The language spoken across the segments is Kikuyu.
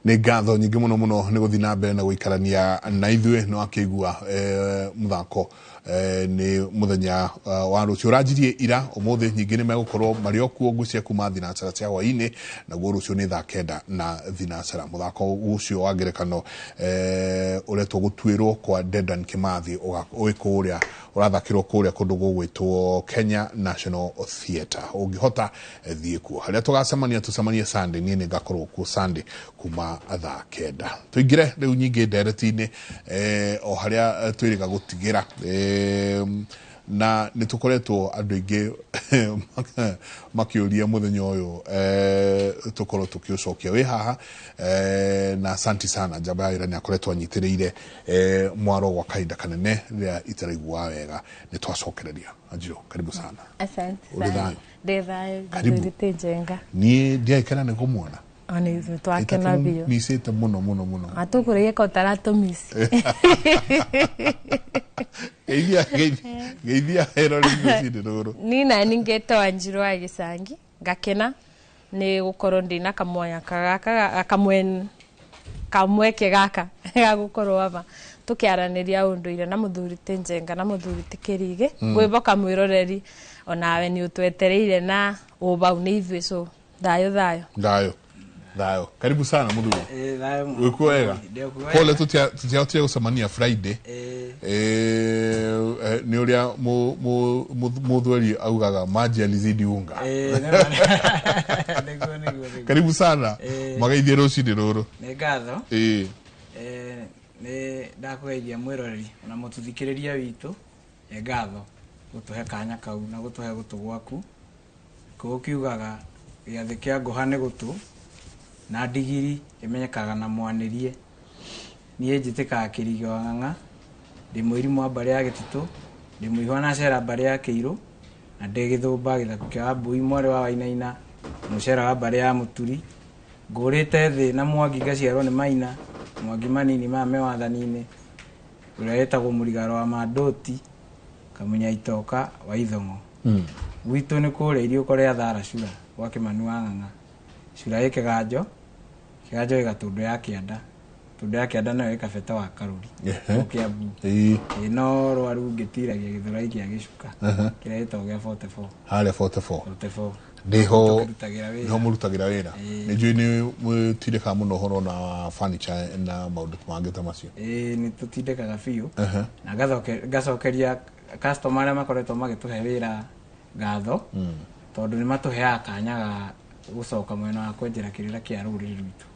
Nĩ ngatho nyingĩ mũno mũno nĩ gũthiĩ na mbere na gũikarania na ithuĩ. Nĩ wakĩigua mũthako nĩ mũthenya wa rũciũ ũranjirie ira, ũmũthĩ nyingĩ nĩ megũkorwo marĩ o kuo ngũcia kuma thinacara cia hwaĩ-inĩ, naguo rũciũ nĩ thaa 9 na thinacara. Mũthako ũcio wa ngerekano ũretwo Gũtuĩrwo kwa Dedan Kimathi wĩ kũrĩa ũrathakĩrwo kũrĩa kũndũ gũgwĩtwo Kenya National Theatre. Ũngĩhota thiĩ kuo. Harĩa tũgacemania tũcemanie Sunday, niĩ nĩ ngakorwo kuo Sunday kuma thaa 9. Tũingĩre rĩu nyingĩ ndereti-inĩ o harĩa twĩrĩga gũtigĩra na nĩ tũkoretwo andũ aingĩ makĩũria mũthenya ũyũ tũkorwo tũkĩũcokia wĩ haha na asanti sana. Njamba ya wĩra nĩ akoretwo anyitĩrĩire mwaro gwa kahinda kanene rĩrĩa itaraiguaga wega. Nĩ twacokereria. Anjiro, karibu sana. Asante Ũrĩ sana. Thayũ? Ndĩ thayũ. Karibu. Mũthuri Njenga. Niĩ ndiaikena nĩ kũmuona. Ona ithuĩ twakena biũ. Micĩte mũno mũno mũno. Atũkũrĩie ko taratũmici. Geithia, geithia, geithia erori rũcinĩ rũrũ. Ni nani ngetwo Wanjiru wa Gĩcangi, ngakena nĩ gũkorwo ndĩna kamwanya gaka kamwen kamweke gaka ga gũkorwo aba tũkĩaranĩria ũndũire na mũthuri ti Njenga na mũthuri ti Kĩrigĩ. Ngwĩboka mwĩroreri onawe nĩ ũtwetereire na ũbau nĩ ithuĩ, so thayũ thayũ. Thayũ thayũ, karibu sana mũthuri. Thayũ mũno. Wĩkuo wega? Ndĩ kuo Pole wega. tũtiahotire gũcemania Friday. Nĩ ũrĩa mũthweri augaga, maji alizidi unga. Nĩguo. Karibu sana. Mageithie rũcinĩ rũrũ. Nĩ ngatho. Nĩ ndakũgeithia mwĩroreri ona mũtũthikĩrĩria witũ. Nĩ ngatho gũtũhe kanya kau na gũtũhe gũtũ gwaku. Kũu kiugaga gĩathĩ kĩa ngũha nĩ gũtũ na ndigiri ĩmenyekaga na mwanĩrie. Niĩ njĩtĩkaga Kĩrigĩ wa Ng'ang'a, ndĩ mũirimũ wa mbarĩ ya Gĩtitũ, ndĩ mũihwa na cera mbarĩ ya Kĩirũ, na ndĩ gĩthũmba gĩthaku kĩa Wambui mwarĩ wa Wainaina, mũcera wa mbarĩ ya Mũturi. Ngũrĩte thĩ na Mwangi ngaciarwo nĩ Maina, Mwangi manini maya me wathani-inĩ, ũrĩa wĩtagwo Mũrigaro wa Mandũti, Kamunya Itoka wa Ithong'o. Gwitũ nĩ kũrĩa iriũko rĩa Thara Cura gwa Kĩmani wa Ng'ang'a. Cura ĩ kĩganjo, kĩganjo gĩ Gatũndũ ya kĩanda, Tũndũ ya kĩanda nayo ĩ Kabete wa Karũri, kũu Kĩambu. Ĩ no rwaru ngĩtiragia gĩthũrai kĩa gĩcuka kĩrĩa gĩtagwo gĩa 44. Harĩa 44. 44. Nĩho. Tũkĩrutagĩra wĩra. Nĩho mũrutagĩra wĩra. Nĩ njũĩ nĩ mũtindĩkaga mũno ũhoro na furniture na maũndũ mangĩ ta macio. Ĩĩ, nĩ tũtindĩkaga biũ na ngacokeria customer arĩa makoretwo magĩtũhe wĩra ngatho, tondũ nĩ matũheaga kanya ga gũcoka mwena wa kwenjera kĩrĩra kĩa rũrĩrĩ rwitũ.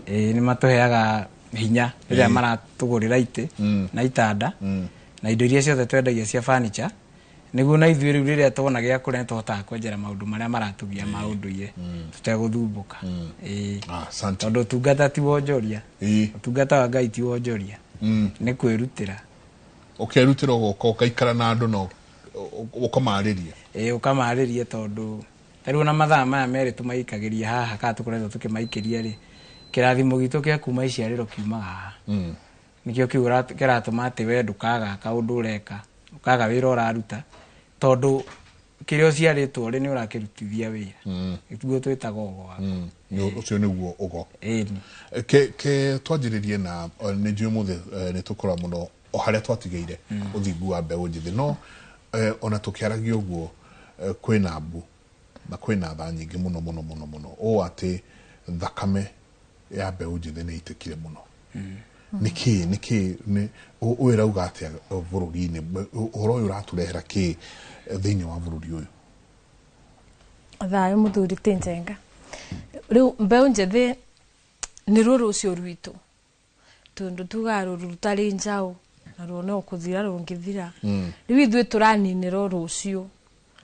Ĩĩ, nĩ matũheaga hinya rĩrĩa maratũgũrĩra itĩ na itanda na indo iria ciothe twendagia cia furniture, nĩguo na ithuĩ rĩu rĩrĩa tuona gĩa kũrĩa nĩ tũhotaga kwenjera maũndũ marĩa maratũgia ma ũndũire tũtegũthumbũka. Ĩĩ. Ah, asante. Tondũ ũtungata ti wonjoria. Ũtungata wa Ngai ti wonjoria, nĩ kwĩrutĩra. Ũkerutĩra, ũgoka ũgaikara na andũ na ũkamarĩria. Ĩĩ, ũkamarĩria, tondũ ta rĩu ona mathaa maya merĩ tũmaikagĩria haha kana tũkoretwo tũkĩmaikĩria rĩ, kĩrathimo gitũ kĩa kuma iciarĩro kiumaga haha. Nĩkĩo kĩu kĩratũma atĩ we ndũkaga kaũndũ ũreka, ndũkaga wĩra ũraruta, tondũ kĩrĩa ũciarĩtwo rĩ nĩ ũrakĩrutithia wĩra. Nĩguo twĩtaga ũgo waku. Ũcio nĩguo ũgo. Ĩni. Ke twanjĩrĩrie na nĩ njũĩ mũthĩ nĩ tũkora mũno o harĩa twatigĩire ũthingu wa mbeũ njĩthĩ, no ona tũkĩaragia ũguo kwĩna mbu na kwĩna tha nyingĩ mũno mũno mũno mũno ũũ atĩ thakame ya mbeũ njĩthĩ nĩ ĩitĩkire mũno. Nĩkĩ nĩkĩ nĩ ũyũ ĩrauga atĩa bũrũri-inĩ? Ũhoro ũyũ ũratũrehera kĩ thĩinĩ wa bũrũri ũyũ? Thayũ mũthuri ti Njenga. Rĩu mbeũ njĩthĩ nĩ ruo rũciũ rwitũ, tondũ tugaga rũru rũtarĩ njaũ na ruo no kũthira rũngĩthira. Rĩu ithuĩ tũraninĩrwo rũciũ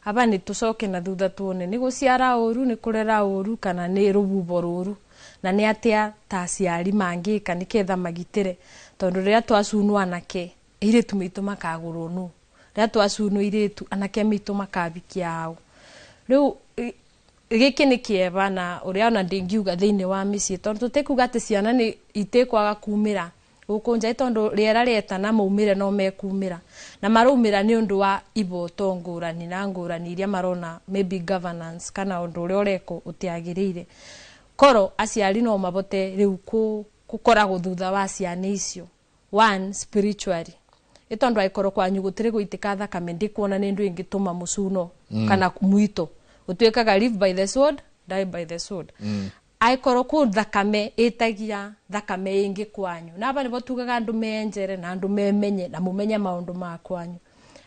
aba nĩ tũcoke na thutha tuone nĩ gũciara ũru, nĩ kũrera ũru, kana nĩ rũbubo rũru, na nĩ atĩa ta aciari mangĩka nĩketha magitĩre, tondũ rĩrĩa twacunwo anake airĩtu maitũ makagũrwo nũ, rĩrĩa twacunwo airĩtu anake maitũ makabikia ao. Rĩu gĩkĩ nĩ kĩeva na ũrĩa ona ndingiuga thĩinĩ wa mĩciĩ, tondũ tũtikuga atĩ ciana nĩ itikwaga kumĩra gũkũ nja, tondũ rĩera rĩetana maumĩre no mekumĩra na maraumĩra nĩ ũndũ wa iboto ngũrani na ngũrani iria marona, maybe governance kana ũndũ ũrĩa ũrekwo ũtiagĩrĩire. Koro aciari no mabote riu gukoragwo thutha wa ciana icio. One, spiritually, itondu aikorwo kwanyu gutiri guitika thakame, ndikuona ni ndu ingituma mucuno kana mwito utuikaga live by the sword, die by the sword. Aikorwo ku thakame itagia thakame ingi kwanyu, na aba nibo tugaga andu meenjere na andu memenye na mumenye maundu ma kwanyu,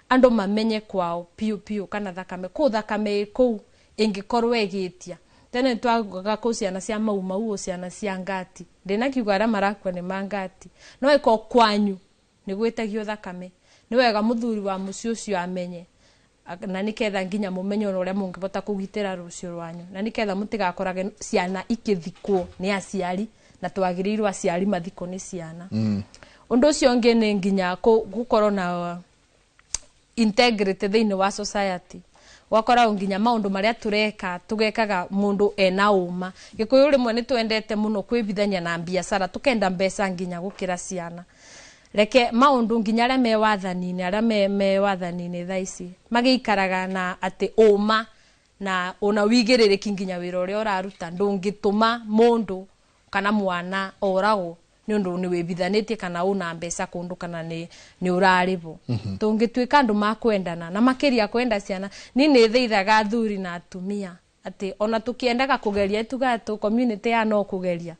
andu mamenye kwao piu piu kana thakame ku thakame ku ingikorwo igitia. Tene twaugaga kũ ciana cia mau mau, ciana cia ngati, ndina kiuga aria marakua ni mangati, no iko kwanyu ni gwitagio thakame, ni wega muthuri wa muciĩ ũcio amenye, na niketha nginya mumenye uria mungibota kugitira rucio rwanyu, na niketha mutigakorage ciana ikithikwo ni aciari, na twagirirwo aciari mathiko ni ciana. Undu ucio ungi ni nginya gukorwo na integrity thiini wa society, wakora nginya maundu maria tureka tugekaga mundu ena uma. Gikuyu rimwe ni twendete muno kwibithania na biacara, tukenda mbeca nginya gukira ciana. Reke maundu nginya aria me wathani-ini, aria me wathani-ini thaa ici magiikaraga na ati uma na ona wigĩrĩrĩki nginya wĩra ũrĩa ũraruta, ndũngĩtũma mũndũ kana mwana oragwo nĩ ũndũ nĩ wĩbithanĩtie kana una mbeca kũndũ kana nĩ ũrarĩbwo. Tũngĩtuĩka andũ makwendana na makĩria kwenda ciana, ni nĩ thaithaga athuri na atumia atĩ ona tũkĩendaga kũgeria tugaga tũ community ya no kũgeria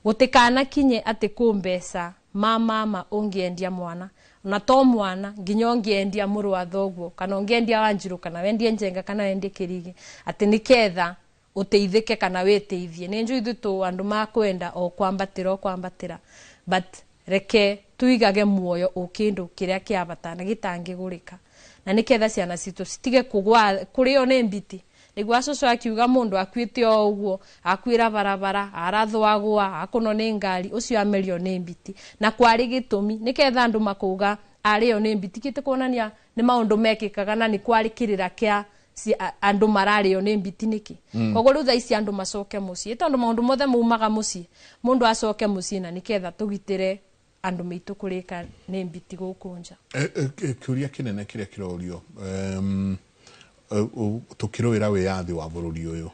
gũtikanakinye atĩ kũ mbeca ma mama ũngĩendia mwana, na to mwana nginya ũngĩendia mũrũ wa thoguo kana ũngĩendia Wanjiru kana wendie Njenga kana wendie Kĩrigi, atĩ nĩketha uteithike kana witeithie. Ni njui ithuĩ andu makwenda o kwambatira o kwambatira, but reke tuigage muoyo o kindu kiria kia bata na gitangigurika, na niketha ciana citu citige kugwa kurio ni mbiti. Niguo acucu akiuga mundu akuite o uguo, akuira barabara, arathwagwa, akuno ni ngari, ucio amerio ni mbiti. Na kwari gitumi niketha andu makuga ario ni mbiti, kite kuonania ni maundu mekikaga na ni kwari kirira kia andu marario ni mbiti niki. Koguo riu thaa ici andu macoke mucii, tondu maundu mothe maumaga mucii, mundu acoke mucii na niketha tugitire andu maitu kurika ni mbiti guku nja. Kiuria kinene kiria kirorio tukirwira wiyathi wa bururi uyu,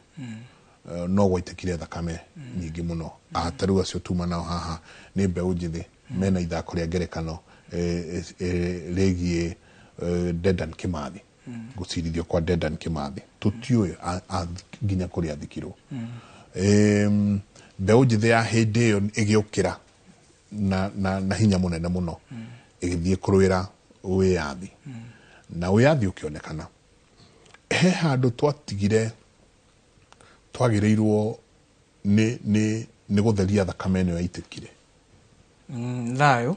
no gwaitikire thakame nyingi muno. Ataru acio tuma nao haha ni mbeu njithi mena ithako ria ngerekano rigie Dedan Kimathi, gucirithio kwa Dedan Kimathi tutiuĩ nginya kuria athikirwo. Mbeu njithi ya hindi iyo igiukira na hinya munene muno, igithie kurwira wiyathi, na wiyathi ukionekana. He handu twatigire twagiriirwo ni gutheria thakame ĩno yaitikire. Thayo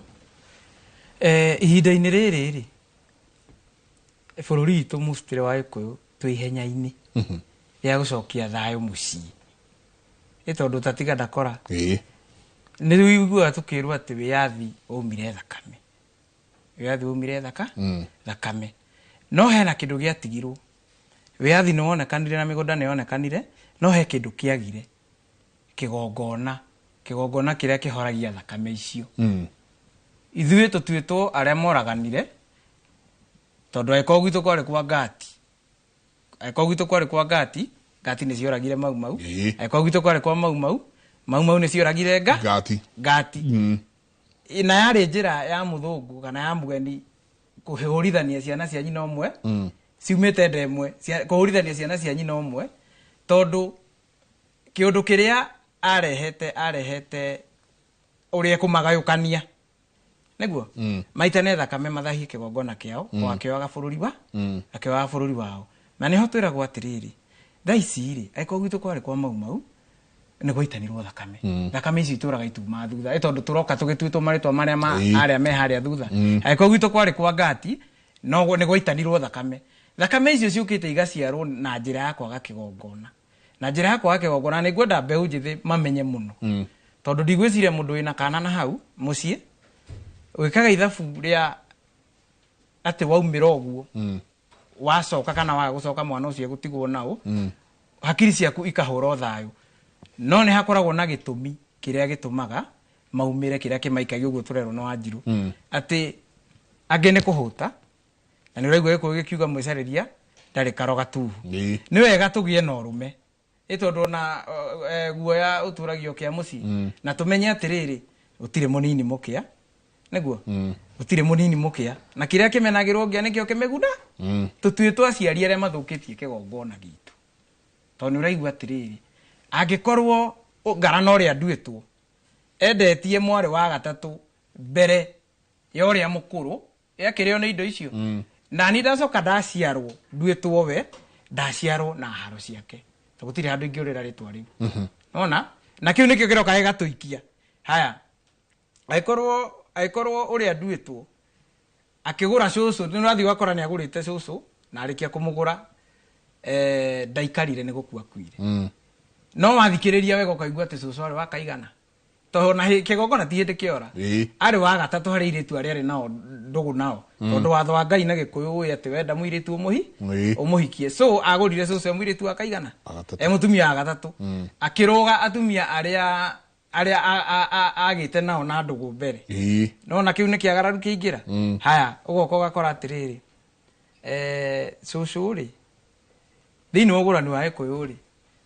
ihinda-inĩ rĩrĩ rĩ, bũrũri witũ mũcitĩre wa Gĩkũyũ twĩ ihenya-inĩ rĩa gũcokia thayũ mũciĩ, nĩ tondũ tatiga ndakora nĩ wĩiguaga tũkĩrwo atĩ wĩyathi waumire thakame, wĩyathi waumire thakame, no hena kĩndũ gĩatigirwo. Wĩyathi nĩ wonekanire na mĩgũnda nĩ yonekanire, no he kĩndũ kĩagire, kĩgongona, kĩgongona kĩrĩa kĩhoragia thakame icio. Ithuĩ tũtuĩtwo arĩa moraganire, tondũ angĩkorwo gwitũ kwarĩ kwa ngati, angĩkorwo gwitũ kwarĩ kwa ngati, ngati nĩ cioragire mau mau, angĩkorwo gwitũ kwarĩ kwa mau mau, mau mau nĩ cioragire ngati. Ngati. Na yarĩ njĩra ya mũthũngũ kana ya mũgeni kũhũrithania ciana cia nyina ũmwe, ciumĩte nda ĩmwe, kũhũrithania ciana cia nyina ũmwe, tondũ kĩũndũ kĩrĩa arehete ũrĩa kũmagayũkania nĩguo maitane thakame mathahie kĩgongona kĩao, o akĩoyaga bũrũri wa akĩoyaga bũrũri wao. Na nĩho twĩragwo atĩrĩrĩ, thaa ici rĩ, angĩkorwo gwitũ kwarĩ kwa mau mau, nĩ gwaitanirwo thakame. Thakame ici itũraga ituma thutha, ĩ tondũ tũroka tũgĩtuĩtwo marĩtwa marĩa ma arĩa me harĩa thutha. Angĩkorwo gwitũ kwarĩ kwa ngati, no nĩ gwaitanirwo thakame. Thakame icio ciũkĩte igaciarwo na njĩra ya kwaga kĩgongona. Na njĩra ya kwaga kĩgongona nĩ ngwenda mbeũ njĩthĩ mamenye mũno, tondũ ndigwĩciria mũndũ wĩna kana na hau mũciĩ wĩkaga ithabu rĩa atĩ waumĩra ũguo, wacoka kana waga gũcoka mwana ũcio egũtigwo nao, hakiri ciaku ikahũra thayũ. No nĩ hakoragwo na gĩtũmi kĩrĩa gĩtũmaga maumĩre, kĩrĩa kĩmaikagia ũguo tũrerwo nĩ Wanjiru, atĩ angĩ nĩ kũhũta, na nĩ ũraigua Gĩkũyũ gĩkiuga mwĩcarĩria ndarĩ karo gatuhu. Nĩ wega tũgĩe na ũrũme, Ĩ tondũ ona guoya ũtũragio kĩa mũciĩ. Na tũmenye atĩrĩrĩ, gũtirĩ mũnini mũkĩa, nĩguo gũtirĩ mũnini mũkĩa, na kĩrĩa kĩmenagĩrwo ngĩa nĩkĩo kĩmĩguna. Tũtuĩtwo aciari arĩa mathũkĩtie kĩgongona gitũ, tondũ nĩ ũraigua atĩrĩrĩ, angĩkorwo ngarana ũrĩa nduĩtwo endetie mwarĩ wa gatatũ mbere ya ũrĩa mũkũrũ, yakĩrĩo nĩ indo icio, na ni ndacoka ndaciarwo nduĩtwo we ndaciarwo na haro ciake, to gũtirĩ handũ ingĩũrĩra rĩtwa rĩu. Nona na kĩu nĩkĩo kĩroka gĩgatũikia. Haya, angĩkorwo ũrĩa nduĩtwo akĩgũra cũcũ, nĩ ũrathiĩ ũgakora nĩ agũrĩte cũcũ, na arĩkia kũmũgũra, ndaikarire nĩ gũkua akuire. No wathikĩrĩria wega ũkaigua atĩ cũcũ arĩ wa kaigana, tondũ ona kĩgongona ti hĩndĩ kĩora. Arĩ wa gatatũ harĩ airĩtu arĩa arĩ nao ndũgũ nao, tondũ watho wa Ngai na Gĩkũyũ ũĩ atĩ wenda mũirĩtu ũmũhikie. So agũrire cũcũ e mũirĩtu wa kaigana? Wa gatatũ. E mũtumia wa gatatũ. Akĩrũga atumia arĩa agĩte nao na ndũgũ mbere. Nona kĩu nĩ kĩagararu kĩingĩra. Haya, ũgoka ũgakora atĩrĩrĩ, cũcũ rĩ, thĩinĩ wa ũgũrani wa Gĩkũyũ rĩ,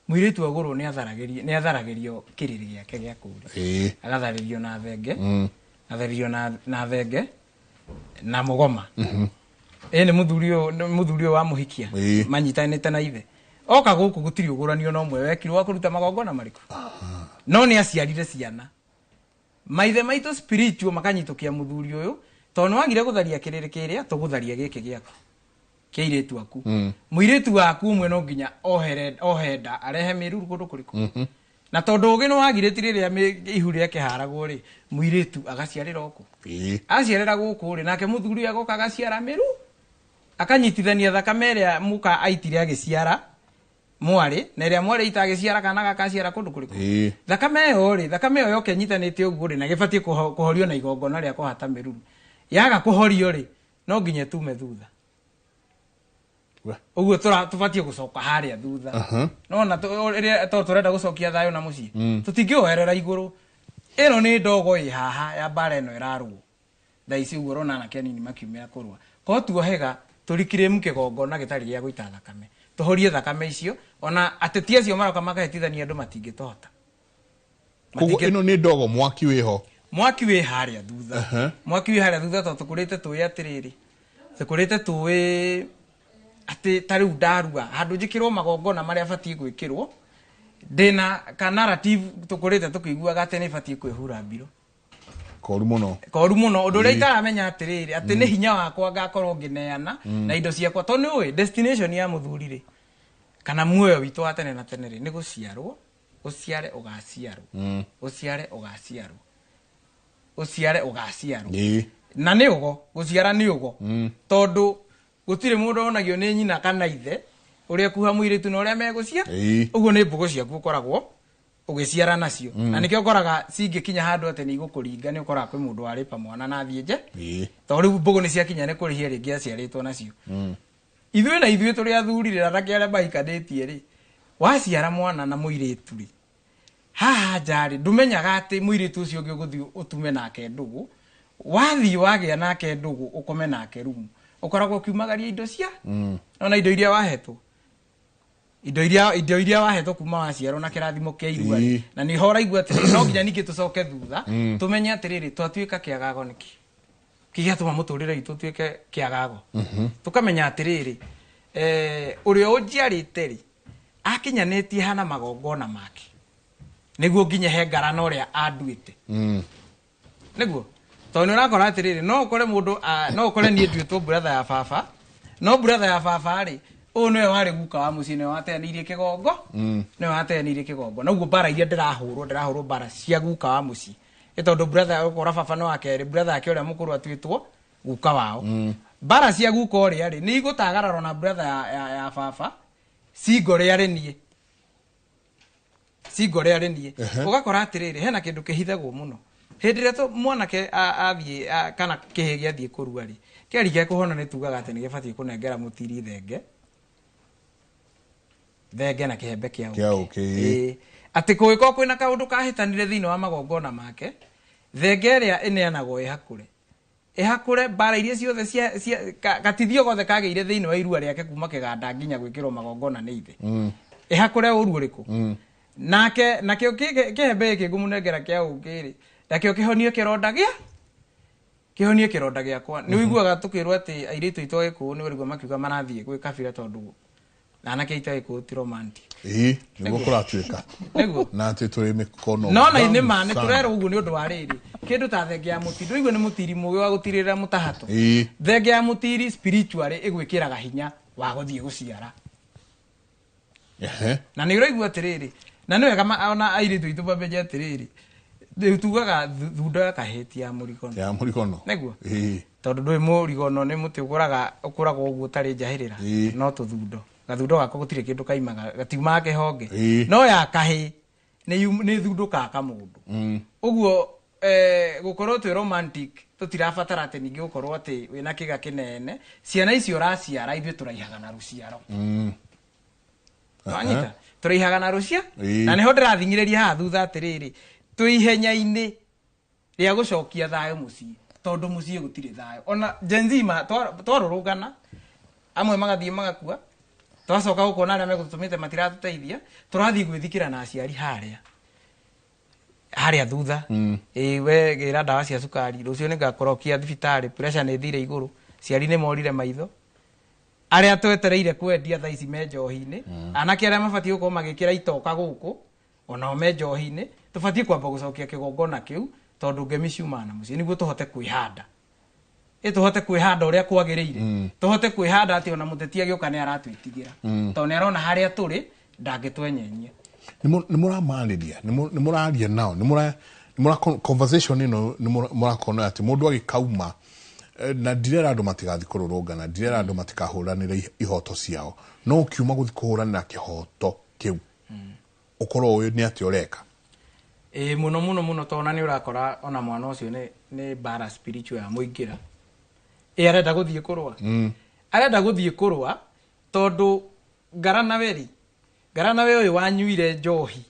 mũirĩtu agũrwo nĩ atharagĩrio kĩrĩrĩ gĩake gĩa kũrĩa. Agatharĩrio na thenge, atharĩrio na thenge na mũgoma. Ĩ nĩ mũthuri ũyũ, nĩ mũthuri ũyũ wamũhikia, manyitanĩte na ithe. Oka gũkũ gũtirĩ ũgũrani ona ũmwe wekirwo wa kũruta magongona marĩkũ, no nĩ aciarire ciana. Maithe maitũ spiritual makanyitũkia mũthuri ũyũ, tondũ nĩ wagire gũtharia kĩrĩrĩ kĩrĩa, tũgũtharia gĩkĩ gĩaku kĩa airĩtu aku. Mũirĩtu waku ũmwe no nginya ohe nda, arehe mĩruru kũndũ kũrĩkũ. Na tondũ ũgĩ nĩ wagirĩti rĩrĩa ihu rĩake haragwo rĩ, mũirĩtu agaciarĩra ũkũ, aciarĩra gũkũ rĩ, nake mũthuri ũyũ agoka agaciara mĩru, akanyitithania thakame ĩrĩa mũka aitire agĩciara mwarĩ na ĩrĩa mwarĩ aita agĩciara kana gakaciara kũndũ kũrĩkũ. Thakame ĩyo rĩ, thakame ĩyo yoka ĩnyitanĩte ũguo rĩ, na gĩbatiĩ kũhorio na igongona rĩa kũhata mĩruru. Yaga kũhorio rĩ, no nginya ĩtume thutha. Ũguo tũbatiĩ gũcoka harĩa thutha. Nona rĩrĩa to tũrenda gũcokia thayũ na mũciĩ, tũtingĩwoerera igũrũ. Ĩno nĩ ndogo ĩ haha ya mbara ĩno ĩrarũo thaa ici, ũguo ũrona anake anini makiumĩra kũrũa. Korwo tuohega tũrikirĩmu kĩgongona gĩtarĩ gĩa gũita thakame, tũhorie thakame icio, ona ateti acio maroka makahĩtithania andũ matingĩtũhota. Koguo ĩno nĩ ndogo, mwaki wĩho. Mwaki wĩ harĩa thutha. Mwaki wĩ harĩa thutha, tondũ tũkũrĩte tũĩ atĩrĩrĩ, tũkũrĩte tũĩ atĩ ta rĩu ndarua handũ njĩkĩrwo magongona marĩa batiĩ gwĩkĩrwo, ndĩna ka narrative tũkũrĩte tũkĩiguaga atĩ nĩ batiĩ kwĩhura mbiro. Koru mũno. Koru mũno. Ũndũ ũrĩa itaramenya atĩrĩrĩ, atĩ nĩ hinya wakwa ngakorwo ngĩneana na indo ciakwa, tondũ nĩ ũĩ destination ya mũthuri rĩ, kana muoyo witũ wa tene na tene rĩ, nĩ gũciarwo, ũciare ũgaciarwo, ũciare ũgaciarwo, ũciare ũgaciarwo. Na nĩ ũgo gũciara, nĩ ũgo, tondũ gũtirĩ mũndũ onagio nĩ nyina kana ithe ũrĩa kuha mũirĩtu na ũrĩa megũcia. Ũguo nĩ mbũgũ ciaku ũkoragwo ũgĩciara nacio, na nĩkĩo ũkoraga cingĩkinya handũ atĩ nĩ igũkũringa, nĩ ũkoraga kwĩ mũndũ warĩpa mwana na athiĩ nje, tondũ rĩu mbũgũ nĩ ciakinya nĩ kũrĩhia rĩngĩ aciarĩtwo nacio. Ithuĩ na ithuĩ tũrĩ athuri rĩ, anake arĩa mahikanĩtie rĩ, waciara mwana na mũirĩtu rĩ, haha nja rĩ, ndũmenyaga atĩ mũirĩtu ũcio ũngĩ ũgũthiĩ ũtume nake ndũgũ, wathiĩ wagĩa nake ndũgũ, ũkome nake rumu, ũkoragwo ũkiumagaria indo cia nona indo iria wahetwo, indo iria wahetwo kuma waciarwo na kĩrathimo kĩa irua rĩ. Na nĩho ũraigua atĩrĩ, no nginya ningĩ tũcoke thutha, tũmenye atĩrĩrĩ, twatuĩka kĩagago nĩkĩ, kĩgĩatũma mũtũrĩre witũ ũtuĩke kĩagago. Tũkamenya atĩrĩrĩ, ũrĩa ũnjiarĩte rĩ, akinyanĩtie hana magongona make nĩguo nginye he ngarana ũrĩa anduĩte. Nĩguo tondũ nĩ ũrakora atĩrĩrĩ, no ũkore mũndũ no ũkore niĩ nduĩtwo brother ya baba, no brother ya baba rĩ, ũyũ nĩwe warĩ guka wa mũciĩ, nĩwe wateanĩirie kĩgongo, nĩwe wateanĩirie kĩgongo. Na ũguo mbara iria ndĩrahũrwo mbara cia guka wa mũciĩ, ĩ tondũ brother, ũkora baba nĩ wa kerĩ, brother yake ũrĩa mũkũrũ atuĩtwo guka wao. Mbara cia guka ũrĩa rĩ, nĩ igũtagararwo na brother ya baba cingore arĩ niĩ, cingore arĩ niĩ. Ũgakora atĩrĩrĩ, hena kĩndũ kĩhithagwo mũno hĩndĩ ĩrĩa mwanake athiĩ kana kĩhĩ gĩathiĩ kũrua rĩ, kĩarĩkia kũhona, nĩ tugaga atĩ nĩ gĩbatiĩ kũnengera mũtiri thenge, thenge na kĩhembe kĩa Kĩa ũkĩ. Ĩĩ. Atĩ kũngĩkorwo kwĩna kaũndũ kahĩtanire thĩinĩ wa magongona make, thenge ĩrĩa ĩneanagwo ĩhakũre, ĩhakũre mbara iria ciothe cia gatithio gothe kagĩire thĩinĩ wa irua rĩake kuma kĩganda nginya gwĩkĩrwo magongona nĩ ithe. Ĩhakũre ũru ũrĩkũ? Nake nakĩo kĩhembe gĩkĩ ngũmũnengera kĩa ũkĩ rĩ, nakĩo kĩhonie kĩronda gĩa kĩhonie kĩronda gĩakwa. Nĩ ũiguaga tũkĩrwo atĩ airĩtu aitũ a Gĩkũyũ nĩ ũraigua makiuga marathiĩ gwĩ kabira tondũ anake aitũ a Gĩkũyũ ti romantic. Ĩĩ, nĩguo kũratuĩka. Nĩguo. Na atĩ tũrĩ mĩkono No na nĩ ma nĩ sana. tũrerwo ũguo nĩ ũndũ wa rĩrĩ, kĩndũ ta thenge ya mũtiri, ndũigua nĩ mũtiri mũgĩ wa gũtirĩrĩra mũtahato. Thenge ya mũtiri spiritually ĩgwĩkĩraga hinya wa gũthiĩ gũciara. Na nĩ ũraigua atĩrĩrĩ, na nĩ wega ona airĩtu aitũ mamenye atĩrĩrĩ, rĩu tugaga thundo ya kahĩĩ ti ya mũrigono. Ya mũrigono. Nĩguo. Tondũ ndũĩ mũrigono nĩ mũtĩ ũkũraga ũguo ũtarĩ njahĩrĩra, no tũthundo. Gathundo gako gũtirĩ kĩndũ kaimaga, gatiumaga kĩhonge. No ya kahĩĩ nĩ thundũkaga kamũndũ. Ũguo gũkorwo twĩ romantic tũtirabatara atĩ ningĩ gũkorwo atĩ wĩna kĩga kĩnene. Ciana icio ũraciara ithuĩ tũraihaga na rũciaro. Wanyita? Tũraihaga na rũcia? Na nĩho ndĩrathing'ĩrĩria haha thutha atĩrĩrĩ, twĩ ihenya-inĩ rĩa gũcokia thayũ mũciĩ, tondũ mũciĩ gũtirĩ thayũ. Ona Gen Z twarũrũngana, amwe magathiĩ magakua, twacoka gũkona arĩa megũtũtũmĩte matiratũteithia, tũrathiĩ gwĩthikĩra na aciari harĩa harĩa thutha. Ĩĩ, we gĩra ndawa cia cukari, rũciũ nĩngakũrokia thibitarĩ, pressure nĩ ĩthire igũrũ, ciari nĩ morire maitho. Arĩa twetereire kwendia thaa ici me njohi-inĩ, anake arĩa mabatiĩ gũkorwo magĩkĩra itoka gũkũ, onao me njohi-inĩ, tũbatiĩ kwamba gũcokia kĩgongona kĩu, tondũ ngemi ciumaga na mũciĩ, nĩguo tũhote kwĩhanda. Tũhote kwĩhanda ũrĩa kwagĩrĩire. Tũhote kwĩhanda atĩ ona mũteti agĩũka nĩ aratwĩtigĩra. Tondũ nĩ arona harĩa tũrĩ, ndangĩtwenyenyia. Nĩ mũramarĩria, nĩ mũraria nao, nĩ mũra conversation ĩno nĩ mũrakona atĩ mũndũ agĩkauma, na ndirera andũ matigathiĩ kũrũrũngana, ndirera andũ matikahũranĩre ihoto ciao, no ũkiuma gũthiĩ kũhũranĩra kĩhoto kĩu, ũkorwo ũĩ nĩ atĩa ũreka. Ĩĩ, mũno mũno mũno, tondũ ona nĩ ũrakora ona mwana ũcio nĩ mbara spiritual ya mũingĩra. Ĩ arenda gũthiĩ kũrũa. Arenda gũthiĩ kũrũa tondũ ngaranawe rĩ, ngaranawe ũyũ wanyuire njohi,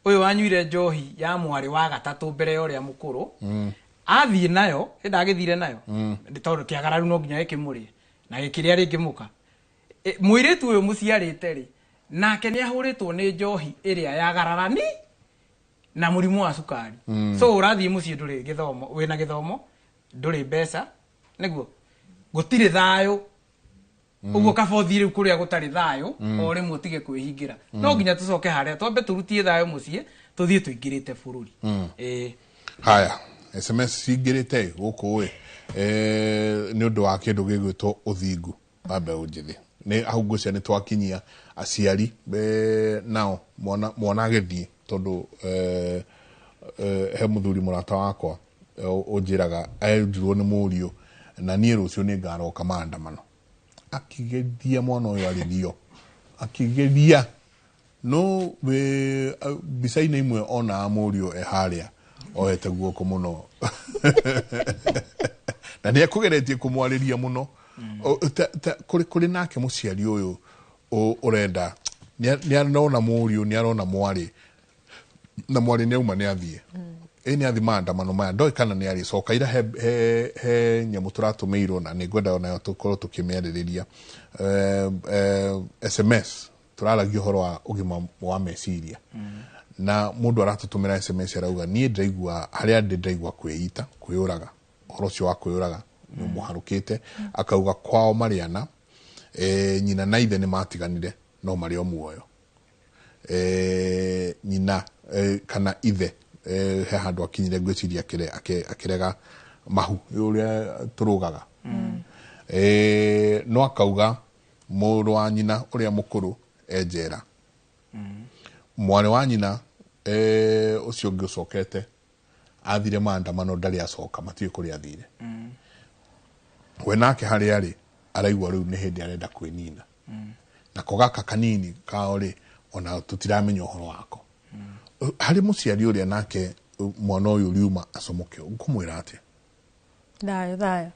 ũyũ wanyuire njohi ya mwarĩ wa gatatũ mbere ya ũrĩa mũkũrũ, athiĩ nayo, ĩ ndagĩthire nayo, tondũ kĩagararu no nginya gĩkĩmũrĩe, na gĩkĩrĩa rĩngĩ mũka. Mũirĩtu ũyũ mũciarĩte rĩ, nake nĩ ahũrĩtwo nĩ njohi ĩrĩa ya gararani na mũrimũ wa cukari. So ũrathiĩ mũciĩ ndũrĩ gĩthomo, wĩna gĩthomo, ndũrĩ mbeca, nĩguo gũtirĩ thayũ. Ũguo kaba ũthiĩ rĩu kũrĩa gũtarĩ thayũ, o rĩmwe ũtige kwĩhingĩra. No nginya tũcoke harĩa, twambe tũrutie thayũ mũciĩ, tũthiĩ tũingĩrĩte bũrũri. Haya, SMS cingĩrĩte gũkũ ĩ, nĩ ũndũ wa kĩndũ gĩgwĩtwo ũthingu wa mbeũ njĩthĩ. Nĩ hau ngwĩciria nĩ twakinyia aciari, nao mwana agĩthiĩ, tondũ he mũthuri mũrata wakwa ũnjĩraga enjirwo nĩ mũriũ na niĩ rũciũ nĩ ngaroka maandamano. Akĩgeria mwana ũyũ arĩrio, akĩgeria no mbica-inĩ imwe onaga mũriũ e harĩa ohete guoko mũno na nĩ ekũgeretie kũmwarĩria mũno. Kũrĩ nake mũciari ũyũ ũrenda nĩ arona mũriũ, nĩ arona mwarĩ, na mwarĩ nĩ auma nĩ athiĩ. Ĩ nĩ athiĩ maandamano maya, ndoĩ kana nĩ arĩcoka. Ira he nyamũ tũratũmĩirwo na nĩ ngwenda onayo tũkorwo tũkĩmĩarĩrĩria. SMS tũraragia ũhoro wa ũgima wa meciria. Na mũndũ aratũtũmĩra SMS arauga niĩ ndĩraigua harĩa ndĩ ndĩraigua kwĩita, kwĩyũraga. Ũhoro ũcio wa kwĩyũraga nĩ ũmũharũkĩte. Akauga kwao marĩ ana, nyina na ithe nĩ matiganire no marĩ o muoyo. Nyina kana ithe he handũ akinyire ngwĩciria akĩrega mahu ũrĩa tũrũgaga. No akauga mũrũ wa nyina ũrĩa mũkũrũ e njera. Mwarĩ wa nyina ũcio ũngĩ ũcokete athire maandamano ndarĩ acoka, matiũĩ kũrĩa athire. We nake harĩa arĩ araigua rĩu nĩ hĩndĩ arenda kwĩnina. Nako gaka kanini kao rĩ, ona tũtiramenya ũhoro wako. Harĩ mũciari ũrĩa nake mwana ũyũ ũriuma acomoke, ũkũmwĩra atĩa? Thayũ, thayũ.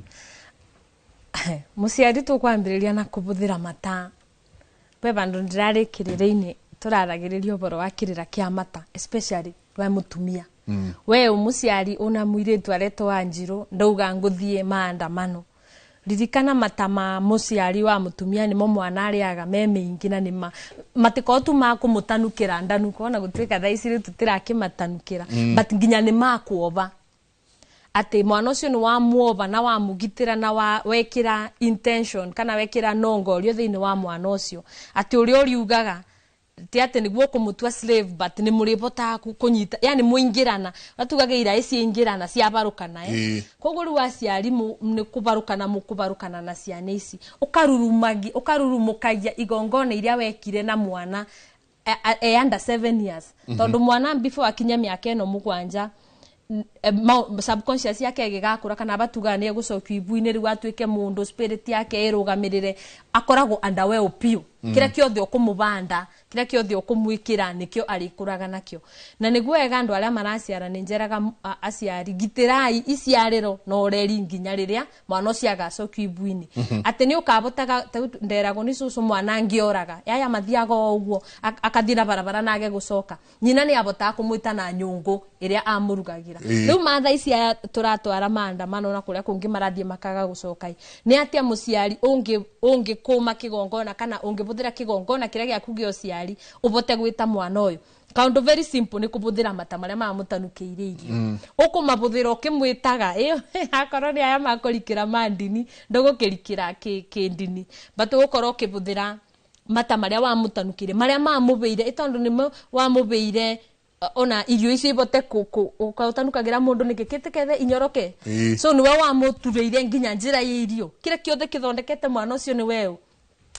Mũciari tũkwambĩrĩria na kũbũthĩra mata. Kwĩ vandũ ndĩrarĩkĩrĩra-inĩ tũraragĩrĩria ũhoro wa kĩrĩra kĩa mata, especially we mũtumia. We mũciari una mũirĩtu aretwo Wanjirũ, ndauga ngũthiĩ maandamano. Ririkana mata ma muciari wa mutumia nimo mwana ariaga me mingi na nima matikorwo tu ma kumutanukira ndanuko ona gutuika thaa ici riu tutirakimatanukira but nginya ni makuoba ati mwana ucio ni wamuoba na wamugitira na wa wekira intention kana wekira nongorio thiini wa mwana ucio ati uria uriugaga ti ati niguo kumutua slave but ni muribotaga kunyita yani muingirana watugaga ira ici ingirana ciabarukana koguo riu aciari ni kubarukana mukubarukana na ciana ici ukarurumagi ukarurumukagia igongona iria wekire na mwana e under 7 years tondu mwana before akinya miaka ino mugwanja subconscious yake igigakura kana batuga ni egucokio ibu-ini riu atuike mundu spirit yake irugamirire akoragwo under piu kira kiothe ukumubanda kira kiothe ukumwikira nikio arikuraga nakio na niguo wega andu aria maraciara ni njeraga aciari gitirai iciariro na ureri nginya riria mwana ucio agacokio ibu-ini ati ni ukabotaga nderagwo ni cucu mwana angioraga yaya mathiaga o uguo akathii na barabara na age gucoka nyina ni abotaga kumwita na nyungu iria amurugagira riu matha ici aya turatwara maandamano na kuria kungi marathie makaga gucoka ni atia muciari ungi kuma kigongona kana ungibuthira kigongona kiria giaku gia uciari ubote gwita mwana uyu kaundu very simple ni kubuthira mata maria mamutanukiire irio ukumabuthira ukimwitaga akorwo ni aya makurikira mandini ndugukirikira kindini but ugukorwo ukibuthira mata maria wamutanukire maria mamubeire itondu nimo wamubeire ona irio icio ibote utanukagira mundu niki kitikethe inyoroke so niwe wamutureire nginya njira ya irio kira kiothe kithondekete mwana ucio ni wewe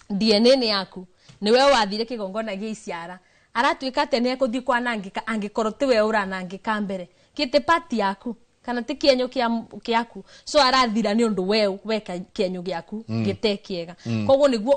DNA ni yaku niwe wathire kigongona gia iciara aratuika atia ni ekuthii kwanangika angikorwo ti we uranangika mbere kite pati yaku kana ti kienyo kiaku so arathira ni undu we weka kienyo giaku gite kiega koguo niguo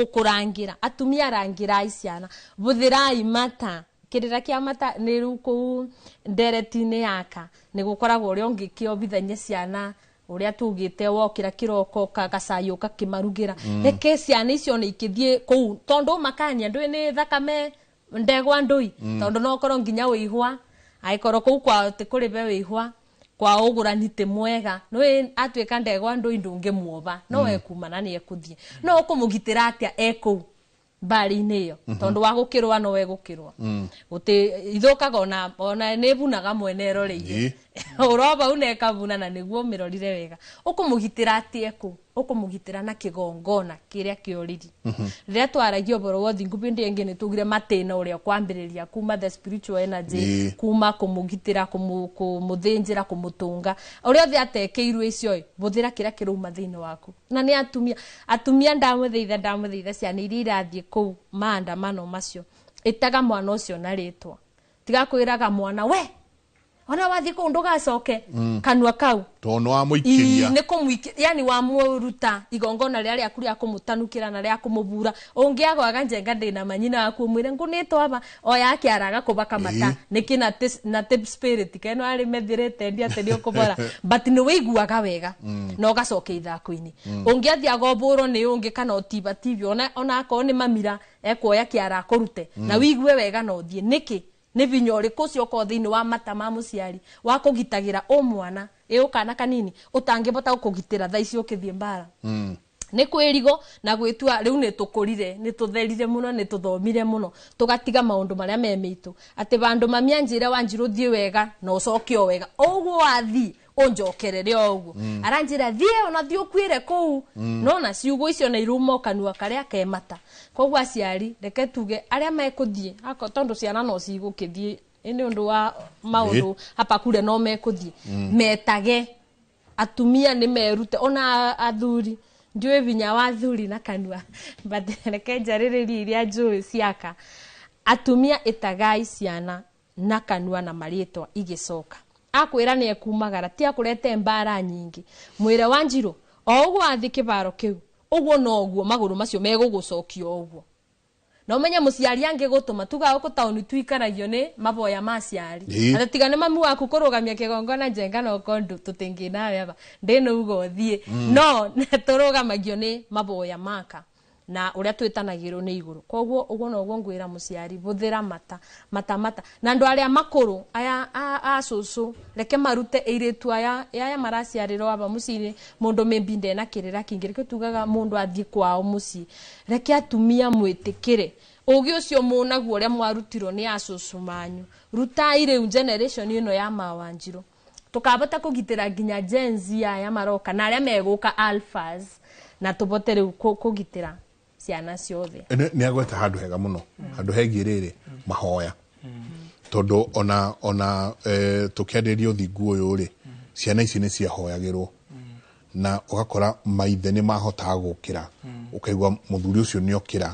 ukurangira atumia rangirai ciana buthirai mata kirira kia mata ni riu kuu ndereti-ini yaka ni gukoragwo uria ungikiobithania ciana uria tugite wokira kiroko gacai ukakimarugira reke ciana icio ni ikithie kuu tondu makania ndui ni thakame ndegwa ndui tondu no ukorwo nginya wihwa aikorwo kuu kwao ti kuribe wihwa kwa ugurani ti mwega nui atuika ndegwa ndui ndungimuoba no ekumana ni ekuthie no ukumugitira atia ekuu mbari-inĩ ĩyo tondu wa gukirwa no egukirwa guti ithukaga ona nĩ bunaga mwene eroreire uroba une ekabuna na niguo mirorire wega ukumugitira atie ku ukumugitira na kigongona kiria kioriri riria twaragia ũhoro wa thingu bindi ĩngĩ nĩ tugire matĩna ũrĩa kwambĩrĩria kuma the spiritual energy kuma kũmũgitĩra kũmũthĩnjĩra kũmũtũnga ũrĩa othe atekeirwo icio bũthĩra kĩrĩa kĩrauma thĩinĩ waku na nĩ atumia ndamũthaitha ciana iria irathiĩ kũu maandamano macio ĩtaga mwana ũcio na rĩtwa tiga kwĩraga mwana we ona wathi kuu ndugacoke kanua kau tondu wamuikiria ni kumuikiria yani wamuruta igongona riria riaku ria kumutanukira na ria kumubura ungiagwaga njenga ndina manyina waku mwire ngunitwo aba oya akiaraga kubaka mata niki na tip spirit keno ari methirite ndi ati ni ukubora but ni wiguaga wega na ugacoka ithako-ini ungiathiaga uburo ni ungi kana utibatibio ona akorwo ni mamira ekuoya kiara akurute na wigue wega na uthie niki ni vinya uriku ucio ukorwo thiini wa mata ma muciari wa kugitagira o mwana ĩ kana kanini utangibota kugitira thaa ici ukithie mbara ni kwirigo na gwitua riu ni tukurire ni tutherire muno ni tuthomire muno tugatiga maundu maria me mitu ati bandu mamianjire wanjiru thie wega na ucoke o wega uguo wathi unjokerere o uguo aranjira thie ona thie ukuire kuu no na ciugo icio na irumo kanua karia ke mata koguo aciari reke tuge aria mekuthie ako tondu ciana no cigukithie ni undu wa maundu hapa kure no mekuthie metage atumia ni merute ona athuri ndiwe vinya wa athuri na kanua but reke njarĩrĩrie iria njũĩ ciaka atumia ĩtagai ciana na kanua na marĩtwa igĩcoka akwĩra nĩ ekumagara ti akũrete mbara nyingĩ mwĩre Wanjiru o ũguo wathi kĩbaro kĩu ũguo noguo magũrũ macio megũgũcokia ũguo na umenye muciari angĩgũtũma tuga gũkũ taũni tuikaragio nĩ maboya ma aciari ati tiga nĩ mamu waku kũrũgamia kĩgongona njenga no kondu tũtingĩ nawe aba ndĩnauga ũthiĩ no tũrũgamagio nĩ maboya maka Na ũrĩa twĩtanagĩrwo nĩ igũrũ. Koguo ũguo noguo ngwĩra mũciari, bũthĩra mata mata mata na andũ arĩa makũrũ aya a cũcũ, reke marute airĩtu aya aya maraciarĩrwo aba mũciĩ-inĩ. Mũndũ maybe ndena kĩrĩra kĩingĩ, rĩkĩo tugaga mũndũ athiĩ kwao mũciĩ. Reke atumia mwĩtĩkĩre ũgĩ ũcio mũnaguo ũrĩa mwarutirwo nĩ acũcũ manyu. Rutai rĩu generation ĩno ya mawanjirũ, tukabota kũgitĩra nginya Gen Z aya maroka na arĩa megũka alphas, na tũbote rĩu kũgitĩra ciana ciothe. Nĩ agweta handũ hega mũno, handũ hegiĩ rĩrĩ mahoya, tondũ ona tũkĩarĩrĩria ũthingu ũyũ rĩ, ciana ici nĩ ciahoyagĩrwo na ũgakora maithe nĩ mahotaga gũkĩra, ũkaigua mũthuri ũcio nĩ okĩra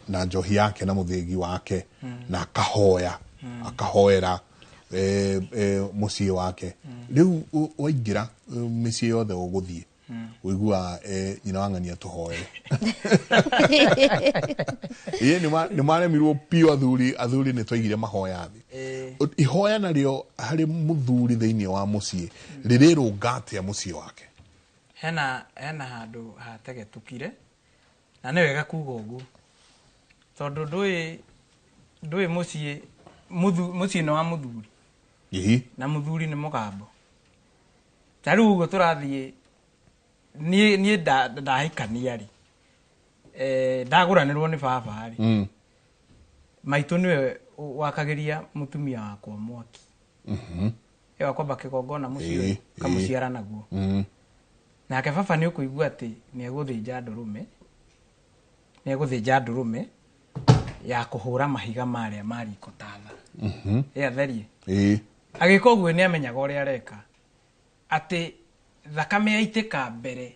na njohi yake na mũthĩgi wake na akahoya, akahoera mũciĩ wake. Rĩu waingĩra mĩciĩ yothe ũgũthiĩ ũigua nyina wa ng'ania tũhoere. Ĩĩ, nĩ maremirwo piũ athuri nĩ twaigire mahoya thĩ. Ihoya narĩo harĩ mũthuri thĩinĩ wa mũciĩ rĩrĩrũnga atĩa mũciĩ wake? Hena handũ hategetũkire, na nĩ wega kuga ũguo tondũ ndũĩ mũciĩ mũciĩ nĩ wa mũthuri. Na mũthuri nĩ mũgambo. Ta rĩu ũguo tũrathiĩ, niĩ ndahikania rĩ, ndagũranĩrwo nĩ baba rĩ, maitũ nĩwe wakagĩria mũtumia wakwa mwaki. Ĩyo akwamba kĩgongona mũciĩ ũyũ, kamũciara naguo. Nake baba nĩ ũkũigua atĩ nĩ egũthĩnja ndũrũme, nĩ egũthĩnja ndũrũme ya kũhũra mahiga marĩa ma riko tatha. Ĩ atherie. Agĩka ũguo nĩ amenyaga ũrĩa areka, atĩ thakame yaitĩka mbere